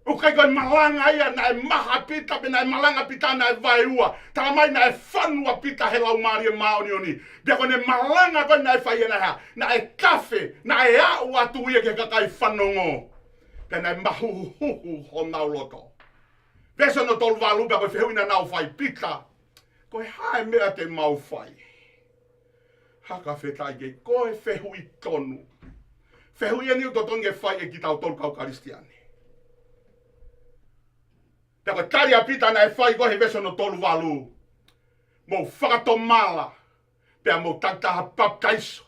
ʻOku ʻikai ko e malanga ia naʻe maha ʻa Pita, pe naʻe malanga ʻa Pita naʻe vaeua. Tala mai naʻe fonu ʻa Pita he Laumālie Māʻoniʻoni. Pea ko ʻene malanga ko ē naʻe fai ia naʻe hā? Naʻe kafe, naʻe aʻu atu ia ki he kakai fanongo. Pea naʻe mahuhuhu honau loto. Veesi hono tolu valu, pea ko e fehuʻi naʻa nau fai: Pita, ko e hā e meʻa te mau fai? Hā, fakafetaʻi ki he, ko e fehuʻi tonu. Fehuʻi eni ʻoku totonu ke fai ʻe kitautolu kau Kalisitiane. Pea ko e tali ʻa Pita naʻe fai ko ē he veesi hono tolu valu: Mou fakatomala, pea mou takitaha papitaiso.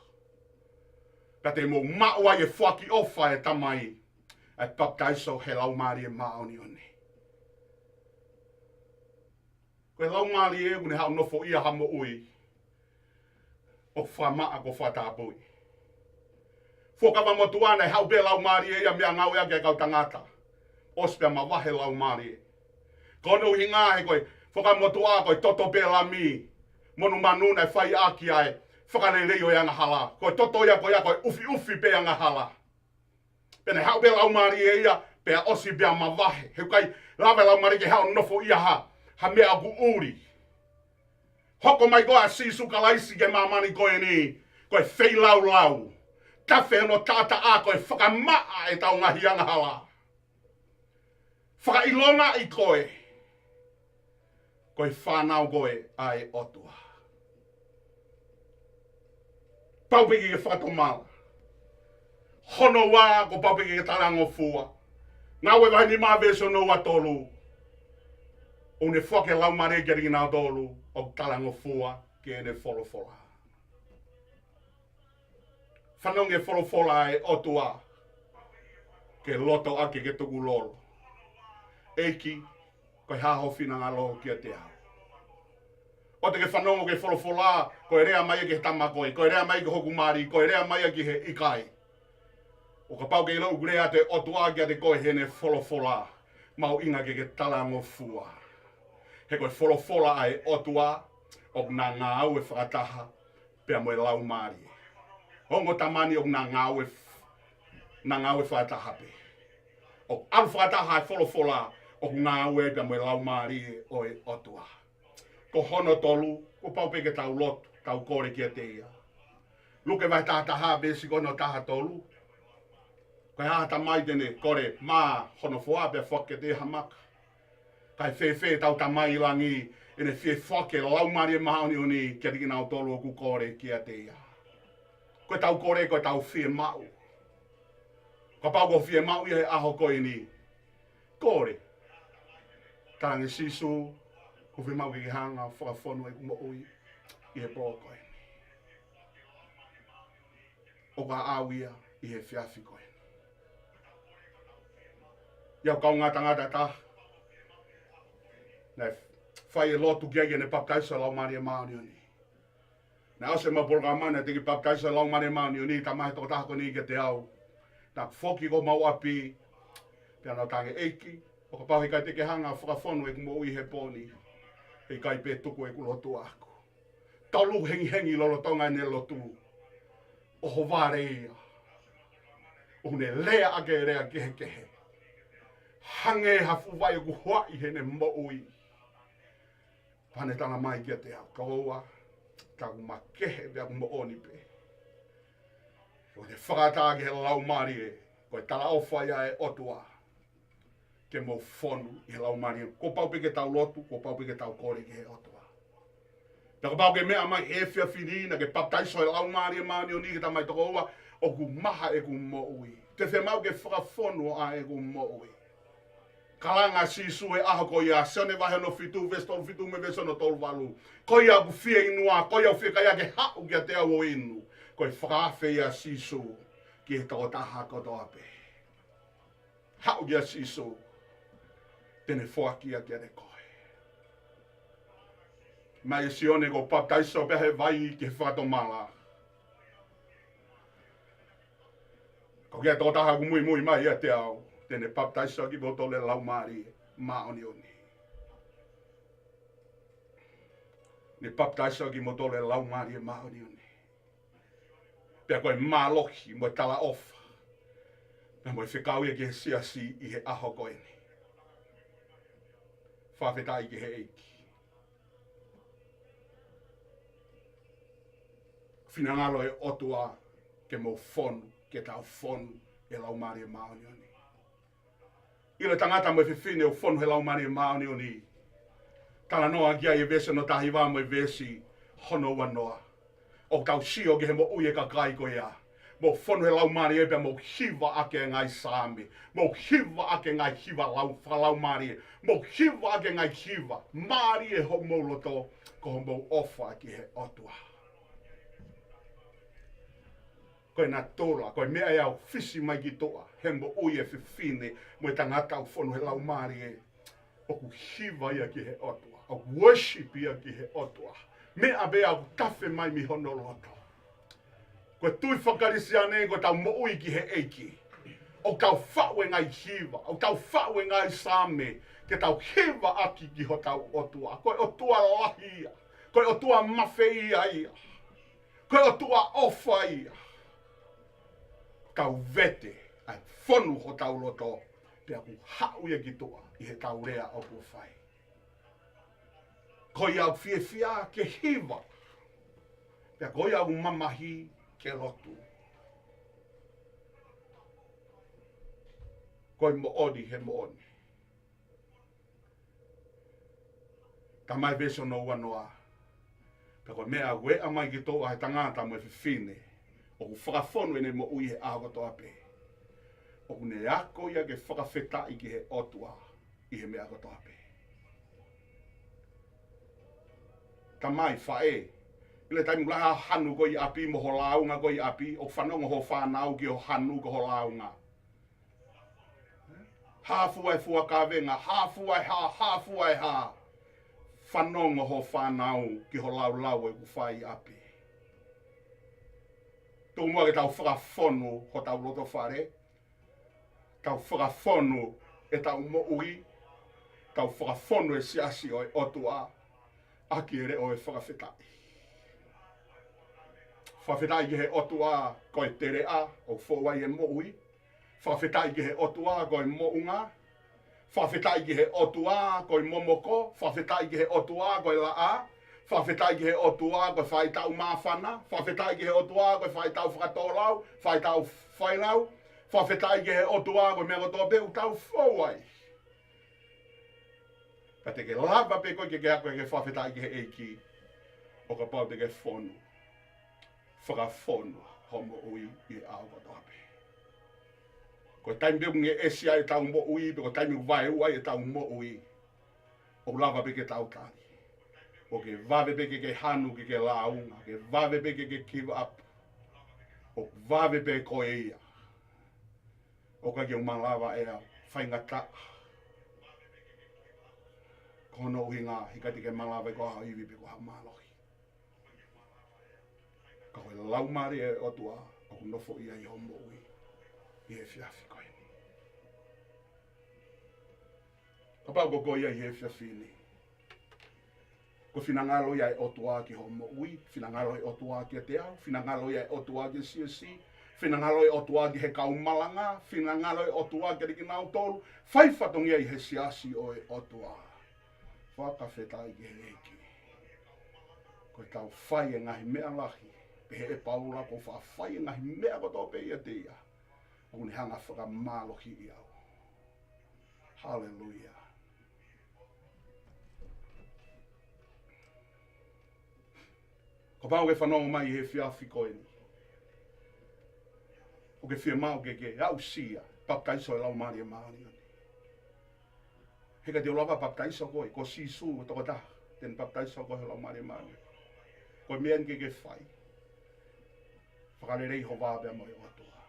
Pea te mou maʻu ai e foaki ʻofa ʻa e Tamai, ʻa e papitaiso he Laumālie Māʻoniʻoni. Ko e Laumālie ʻoku ne haʻu ʻo nofoʻia ha moʻui ʻoku fakamaʻa, ʻoku fakatapui. Fuakava Motuʻa naʻe haʻu pē Laumālie ia meʻangāueʻaki e kau tangata. ʻOsi pea mavahe Laumālie. Ko hono ʻuhinga he ko e Fuakava Motuʻa ko e toto pē lami monumanu naʻe fai ʻaki ʻa e fakalelei ʻo e angahala. Ko e toto ia ko ia ko e ʻufiʻufi pē angahala. Pea naʻe haʻu pē Laumālie ia, pea ʻosi pea mavahe. He ʻoku ʻikai lava e Laumālie ke haʻu ʻo nofoʻia ha, ha meʻa ʻoku ʻuli. Hoko mai ko ē ʻa Sīsū Kalaisi ki māmani ko eni, ko e feilaulau. Tafe hono taʻataʻa ko e fakamaʻa ʻetau ngaahi angahala. Fakaʻilongaʻi koe ko e fānau koe ʻa e ʻOtua. Pau pē ke ke fakatomala. Hono ua, kuo pau pē ke ke talangofua. Ngāue vahe nima veesi hono ua tolu. ʻOku ne foaki e Laumālie kiate kinautolu ʻoku talangofua ki heʻene folofola. Fanongo ki he folofola ʻa e ʻOtua, ke loto ʻaki ke tukulolo. ʻEiki, ko e hā ho finangalo kiate au? ʻOua te ke fanongo ki he folofola, ko e lea mai ia ki he tama ko ē, ko e lea mai ia ki hoku mali, ko e lea mai ia ki he ʻikai. ʻO kapau ke ʻilo ʻoku lea atu e ʻOtua kiate koe heʻene folofola, mahuʻinga ke ke talangofua. He ko e folofola ʻa e ʻOtua, ʻoku na ngāue fakataha pea mo e Laumālie. Ongo tama ni ʻoku na ngāue f-, na ngāue fakataha pē. ʻOku ʻalu fakataha e folofola, ʻoku ngāue pea mo e Laumālie ʻo e ʻOtua. Ko hono tolu, kuo pau pē ke tau lotu, tau kole kiate ia. Luke vahe taha taha, veesi ko hono taha tolu. Ko e hā ha tamai te ne kole mā hono foha pea foaki kiate ia ha maka? Kae fēfē ʻetau Tamai ʻi langi, ʻene fie foaki e Laumālie Māʻoniʻoni kiate kinautolu ʻoku kole kiate ia. Ko ʻetau kole, ko ʻetau fiemaʻu. Kapau ʻoku fiemaʻu ia he ʻaho ko eni, kole. Talaange, Sīsū, ʻoku ou fiemaʻu ke ke hanga ʻo fakafonu ʻeku moʻui ʻi he pō ko eni. ʻOku ʻaʻau ia ʻi he efiafi ko eni. ʻI ai ha kaungā tangata ʻe taha naʻe fai e lotu ki ai ke ne papitaiso he Laumālie Māʻoniʻoni. Naʻe ʻosi ʻemau polokalama, naʻe teʻeki papitaiso he Laumālie Māʻoniʻoni, talamai ʻe he tokotaha ko eni kiate au, naʻa ku foki ki homau ʻapi, pea naʻa ku talaange, ʻEiki, ʻo kapau heʻikai te ke hanga ʻo fakafonu ʻeku moʻui he pō ni, heʻikai pē tuku ʻeku lotu ʻaʻaku. Tolu hengihengi lolotonga ʻene lotu, ʻohovale ia. ʻOku ne lea ʻaki e lea kehekehe. Hangē ha fuʻu vai ʻoku huaʻi heʻene moʻui. Pea ne talamai kiate au, Tokoua, ka ʻoku makehe pea ʻoku moʻoni pē. ʻOku ne fakaʻatā ki he Laumālie, ko e talaʻofa ia ʻa e ʻOtua. ke mou fonu ʻi he Laumālie. Kuo pau pē ke tau lotu, kuo pau pē ke tau kole ki he ʻOtua. Pea kapau ʻoku ke meʻa mai he efiafi ni naʻa ke papitaiso he Laumālie Māʻoniʻoni, ke tamai tokoua, ʻoku maha ʻeku moʻui. Te u fiemaʻu ke fakafonu ʻa ʻeku moʻui. Kalanga ʻa Sīsū he ʻaho ko ia, Sione vahe hono fitu, veesi tolu fitu mo e veesi hono tolu valu. Ko ia ʻoku fieinua, ko ia ʻoku fiekaia ke haʻu kiate au ʻo inu. Ko e fakaafe ia ʻa Sīsū ki he tokotaha kotoa pē. Haʻu kia Sīsū, te ne foaki ia kiate koe. Mai ʻe Sione kuo papitaiso pē he vai ki he fakatomala. Ko ia tokotaha ʻoku muimui mai ʻiate au, te ne papitaiso kimoutolu he Laumālie Māʻoniʻoni. Ne papitaiso kimoutolu he Laumālie Māʻoniʻoni. Pea ko e mālohi mo e talaʻofa, pea mo e fekau ia ki he siasi ʻi he ʻaho ko eni. Fakafetaʻi ki he ʻEiki. Finangalo e ʻOtua ke mou fonu, ke tau fonu he Laumālie Māʻoniʻoni. ʻIlo e tangata mo e fefine ʻoku fonu he Laumālie Māʻoniʻoni. Talanoa ki ai e veesi hono taha hiva mo e veesi hono ua noa. ʻOku tau sio ki he moʻui e kakai ko ia. Mou fonu he Laumālie pea mou hiva ʻaki e ngaahi saame. Mou hiva ʻaki e ngaahi hiva lau, fakalaumālie. Mou hiva ʻaki e ngaahi hiva. Mālie homou loto, ko hoʻomou ʻofa ki he ʻOtua. Ko e natula, ko e meʻa ia ʻoku fisi mai ki tuʻa he moʻui e fefine mo e tangata ʻoku fonu he Laumālie. ʻOku hiva ia ki he ʻOtua, ʻoku worship ia ki he ʻOtua. Meʻa pē ʻoku tafe mai mei hono loto. Ko e tui faka-Kalisitiane, ko ʻetau moʻui ki he ʻEiki. ʻOku tau faʻu e ngaahi hiva, ʻoku tau faʻu e ngaahi saame, ke tau hiva ʻaki ki hotau ʻOtua. Ko e ʻOtua lahi ia, ko e ʻOtua mafeia ia. Ko e ʻOtua ʻofa ia. Tau vete, ʻa e fonu hotau loto, pea ʻoku haʻu ia ki tuʻa ʻi heʻetau lea ʻoku fai. Ko ia ʻoku fiefia ke hiva, pea ko ia ʻoku mamahi ke lotu. Ko e moʻoni he moʻoni. Tamai veesi hono ua noa. Pea ko e meʻa ʻoku ʻea mai ki tuʻa he tangata mo e fefine ʻoku fakafonu ʻene moʻui he ʻaho kotoa pē, ʻoku ne ako ia ke fakafetaʻi ki he ʻOtua ʻi he meʻa kotoa pē. Tamai, faʻē, ʻi he taimi ʻoku lahi ai hoʻo hanu ko ē ʻi ʻapi mo ho lāunga ko ē ʻi ʻapi, ʻoku fanongo hoʻo fānau ki hoʻo hanu ko ho lāunga. Hā fua e fua kavenga, hā fua e hā, hā fua e hā. Fanongo hoʻo fānau ki hoʻo laulau ʻoku fai ʻi ʻapi. Tuku muʻa ke tau fakafonu hotau loto fale, tau fakafonu ʻetau moʻui, tau fakafonu e siasi ʻo e ʻOtua, ʻaki e leʻo ʻo e fakafetaʻi. Fakafetaʻi ki he ʻOtua ko e teleʻa ʻoku fou ai e moʻui. Fakafetaʻi ki he ʻOtua ko e moʻunga. Fakafetaʻi ki he ʻOtua ko e momoko. Fakafetaʻi ki he ʻOtua ko e laʻā. Fakafetaʻi ki he ʻOtua ko e faʻahitaʻu māfana. Fakafetaʻi ki he ʻOtua ko e faʻahitaʻu fakatōlau, faʻahitaʻu failau. Fakafetaʻi ki he ʻOtua ko e meʻa kotoa pē ʻoku tau fou ai. Ka te ke lava pē koe ke ke ako ke fakafetaʻi ki he ʻEiki, ʻo kapau te ke fonu, fakafonu hoʻo moʻui ʻi he ʻaho kotoa pē. Ko e taimi pē ʻoku ngeʻesi ai ʻetau moʻui, pe ko e taimi ʻoku vaeua ai ʻetau moʻui, ʻoku lava pē ke tau tali. ʻOku ke vave pē ke ke hanu ke ke lāunga, ke vave pē ke ke give up. ʻOku vave pē koe ia. ʻOku ʻikai ke u malava ʻe au, faingataʻa. Ko hono ʻuhinga, he ʻikai te ke malava ʻe koe ha ivi pe ko ha mālohi. Ka ko e Laumālie ʻo e ʻOtua ʻoku nofoʻia ʻi hoʻo moʻui ʻi he efiafi ko eni. Kapau ko koe ia ʻi he efiafi ni, ko e finangalo ia ʻo e ʻOtua ki hoʻo moʻui, finangalo ʻo e ʻOtua kiate au, finangalo ia ʻo e ʻOtua ki he siasi, finangalo ʻo e ʻOtua ki he kau malanga, finangalo ʻo e ʻOtua kiate kinautolu fai fatongia ʻi he siasi ʻo e ʻOtua. Fakafetaʻi ki he ʻEiki. Ko ʻetau fai e ngaahi meʻa lahi, pehē ʻe Paula, ko e faʻa fai e ngaahi meʻa kotoa pē ʻiate ia, ʻoku ne hanga fakamālohiʻi au. Haleluia. Kapau ʻoku ke fanongo mai he efiafi ko eni, ʻoku ke fiemaʻu ke ke aʻusia papitaiso ʻo e Laumālie Māʻoniʻoni. He ʻikai te u lava papitaiso koe, ko Sīsū tokotaha te ne papitaiso koe he Laumālie Māʻoniʻoni. Ko e meʻa eni ke ke fai: fakalelei ho vā pea mo e ʻOtua.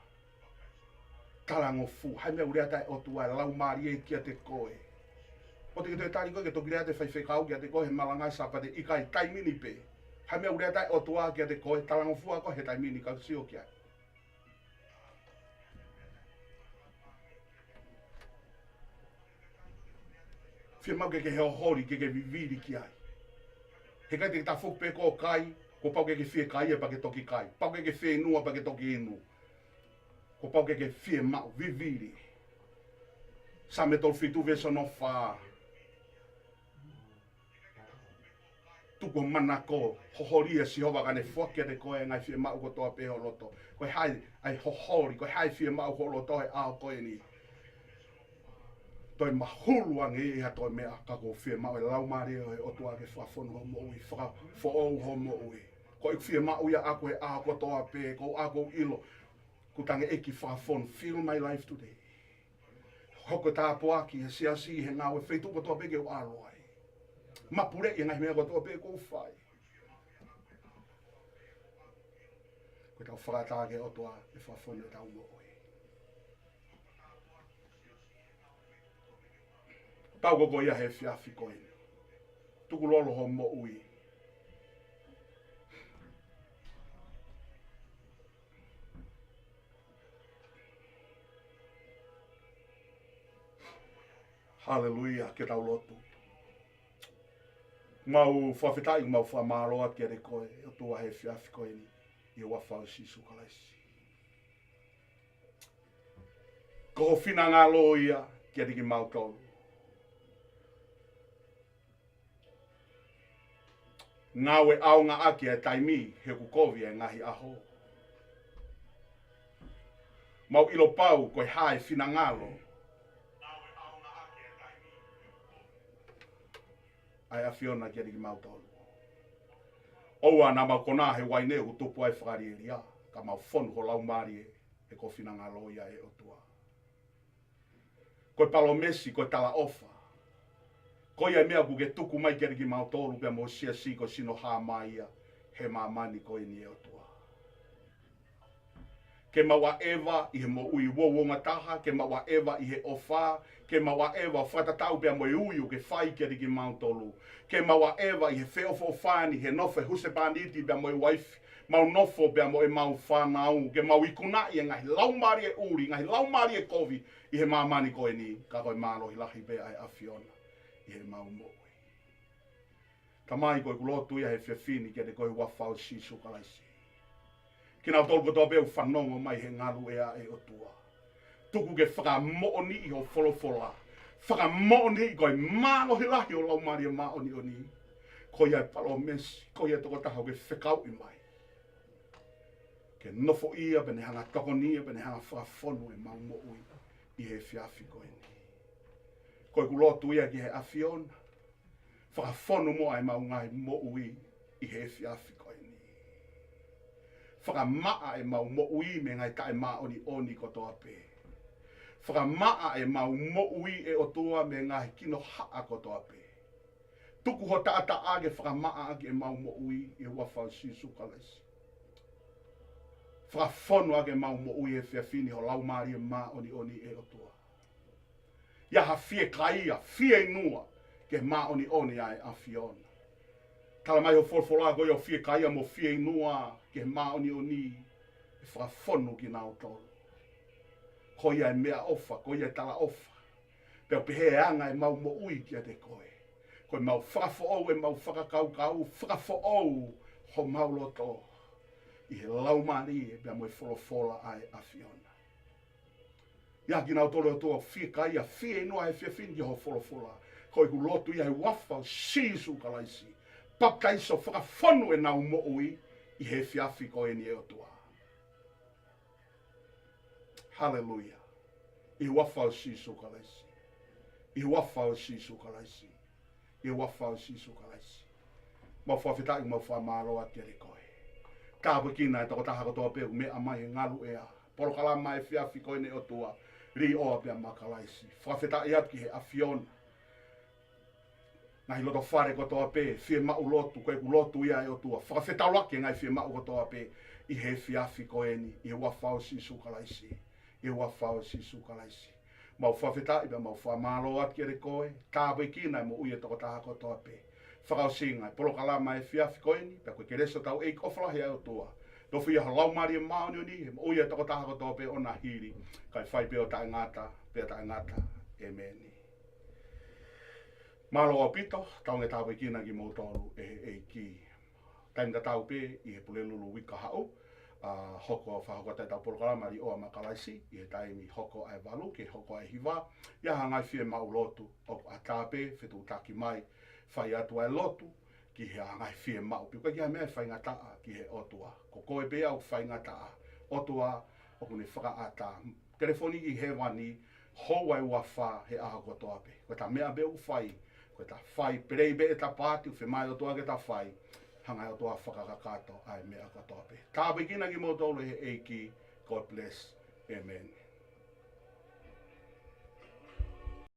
Talangofua, ha meʻa ʻoku lea atu ai e ʻOtua, e Laumālie kiate koe. ʻOua te ke toe tali koe ke toki lea atu e faifekau kiate koe he malanga ʻi he Sāpate, ʻikai, taimi ni pē. Ha meʻa ʻoku lea atu ai e ʻOtua kiate koe, talangofua koe he taimi ni, kau sio ki ai. Fiemaʻu ke ke holi, ke ke vivili ki ai. He ʻikai te ke tafoki pē koe ʻo kai, kuo pau ke ke fiekaia pea ke toki kai. Pau ke ke fieinua pea ke toki inu. Kuo pau ke ke fiemaʻu, vivili. Saame tolu fitu veesi ono fā. Tuku ho manako, holi ʻia Sihova ka ne foaki kiate koe ʻa e ngaahi fiemaʻu kotoa pē ho loto. Ko e hā ʻa e holi, ko e hā e fiemaʻu ho loto he ʻaho ko eni? Toe mahulu ange ia ʻi ha toe meʻa, ka ko e fiemaʻu e Laumālie ʻo e ʻOtua ke fakafonu ho moʻui, fakafoʻou ho moʻui. Ko e fiemaʻu ia ʻaʻaku he ʻaho kotoa pē, ko ʻeku ʻilo. Kuo tangi ʻEiki, fakafonu, fill my life today. Hoko e tāpuaki he siasi, he ngāue, feituʻu kotoa pē ke u ʻalu ai. Mapuleʻi e ngaahi meʻa kotoa pē ʻoku ou fai. Ko ʻetau fakaʻatā ki he ʻOtua ke fakafonu ʻetau moʻui. Pau ko koe ia he efiafi ko eni. Tukulolo ho moʻui. Haleluia, ke tau lotu. Mau fakafetaʻi, mau fakamālō atu kiate koe, ʻOtua, he efiafi ko eni, ʻi he huafa ʻo Sīsū Kalaisi. Ko ho finangalo ia kiate kimautolu. Ngāue ʻaonga ʻaki ʻa e taimi he ʻoku kovi ʻa e ngaahi ʻaho. Mau ʻilo pau ko e hā e finangalo ʻa e ʻAfiona kiate kimautolu. ʻOua naʻa mau konā he uaine ʻoku tupu ai e fakalielia, ka mau fonu ho Laumālie, he ko ho finangalo ia, ʻe ʻOtua. Ko e palōmesi, ko e talaʻofa. Ko ia e meʻa ʻoku ke tuku mai kiate kimautolu pea mo e siasi, ko e sino hā mai ia he māmani ko eni, ʻe ʻOtua. Ke mau ʻaʻeva ʻi he moʻui uouongataha, ke mau ʻaʻeva ʻi he ʻofa, ke mau ʻaʻeva fakatatau pea mo e ui ʻoku ke fai kiate kimautolu. Ke mau ʻaʻeva ʻi he feʻofoʻofani, he nofo e husepāniti pea mo e uaifi, mau nofo pea mo ʻemau fānau, ke mau ikunaʻi e ngaahi laumālie ʻuli, ngaahi laumālie kovi ʻi he māmani ko eni, ka ko e mālohi lahi pē ʻa e ʻAfiona ʻi heʻemau moʻui. Tamai, ko ʻeku lotu ia he efiafi ni kiate koe he huafa ʻo Sīsū Kalaisi. Kinautolu kotoa pē ʻoku fanongo mai he ngaluʻea, ʻe ʻOtua, tuku ke fakamoʻoniʻi ho folofola, fakamoʻoniʻi ko e mālohi lahi ʻo e Laumālie Māʻoniʻoni. Ko ia e palōmesi, ko ia e tokotaha ʻoku ke fekauʻi mai ke nofoʻia pea ne hanga ʻo tokoniʻi pea ne hanga ʻo fakafonu ʻemau moʻui ʻi he efiafi ko eni. Ko ʻeku lotu ia ki he ʻAfiona, fakafonu muʻa ʻemau ngaahi moʻui ʻi he efiafi ko eni. Fakamaʻa ʻemau moʻui mei he ngaahi taʻemāʻoniʻoni kotoa pē. Fakamaʻa ʻemau moʻui, ʻe ʻOtua, mei he ngaahi kinohaʻa kotoa pē. Tuku ho taʻataʻa ke fakamaʻa ʻaki ʻemau moʻui ʻi he huafa ʻo Sīsū Kalaisi. Fakafonu ʻaki ʻemau moʻui he efiafi ni ho Laumālie Māʻoniʻoni, ʻe ʻOtua. ʻI ai ha fiekaia, fieinua ki he māʻoniʻoni ʻa e ʻAfiona. Tala mai ho folofola ko ia ʻoku fiekaia mo fieinua ki he māʻoniʻoni, ʻe fakafonu kinautolu. Ko ia e meʻaʻofa, ko ia e talaʻofa. Pea ʻoku pehē ʻa e anga ʻemau moʻui kiate koe. Ko ʻemau fakafoʻou ʻemau fakakaukau, fakafoʻou homau loto ʻi he Laumālie pea mo e folofola ʻa e ʻAfiona. ʻI ai kinautolu, ʻe ʻOtua, ʻoku fiekaia, fieinua he efiafi ni ki ho folofola. Ko ʻeku lotu ia he huafa ʻo Sīsū Kalaisi. Papitaiso, fakafonu ʻenau moʻui ʻi he efiafi ko eni, ʻe ʻOtua. Haleluia. ʻI he huafa ʻo Sīsū Kalaisi. ʻI he huafa ʻo Sīsū Kalaisi. ʻI he huafa ʻo Sīsū Kalaisi. Mau fakafetaʻi, mau fakamālō atu kiate koe. Tāpuekina e tokotaha kotoa pē ʻoku meʻa mai he ngaluʻea. Polokalama efiafi ko eni ʻOtua. Liʻoa pea mo Kalaisi. Fakafetaʻi atu ki he ʻAfiona. Ngaahi loto fale kotoa pē, fiemaʻu lotu, ko ʻeku lotu ia ʻe ʻOtua. Fakafetaulaki e ngaahi fiemaʻu kotoa pē, ʻi he efiafi ko eni, ʻi he huafa ʻo Sīsū Kalaisi. ʻI he huafa ʻo Sīsū Kalaisi. Mau fakafetaʻi pea mau fakamālō atu kiate koe, tāpuekina e moʻui e tokotaha kotoa pē. Fakaʻosinga e polokalama efiafi ko eni, pea ko e kelesi ʻa hotau ʻEiki ʻofa lahi ʻa e ʻOtua. Nofoʻia ho Laumālie Māʻoniʻoni, he moʻui e tokotaha kotoa pē ʻo na hili, kae fai pē ʻo taʻengata, pea taʻengata. ʻEmeni. Mālō ʻaupito, tau ngaahi tāpuekina kimoutolu ʻe he ʻEiki. Taimi tatau pē ʻi he Pulelulu uike kahaʻu, ʻa, hoko, fakahoko atu ʻetau polokalama Liʻoa mo Kalaisi, ʻi he taimi hoko ʻa e valu, ki he hoko ʻa e hiva, ʻi ha ngaahi fiemaʻu lotu, ʻoku ʻatā pē, fetuʻutaki mai, fai atu ʻa e lotu, ki he ngaahi fiemaʻu, pea ʻoku ʻikai ha meʻa ʻe faingataʻa ki he ʻOtua. Ko koe pē ʻoku faingataʻa, ʻOtua, ʻoku ne fakaʻatā. Telefoni ki hēvani, hou ʻa e huafa he ʻaho kotoa pē. Ko ʻeta meʻa pē ʻoku fai, ko ʻeta fai, pē lelei pē ʻeta paati, ʻoku fiemaʻu ʻe he ʻOtua ke ta fai, hanga ʻe he ʻOtua ʻo fakakakato ʻa e meʻa kotoa pē. Tāpuekina kimoutolu ʻe he ʻEiki, God bless. ʻEmeni.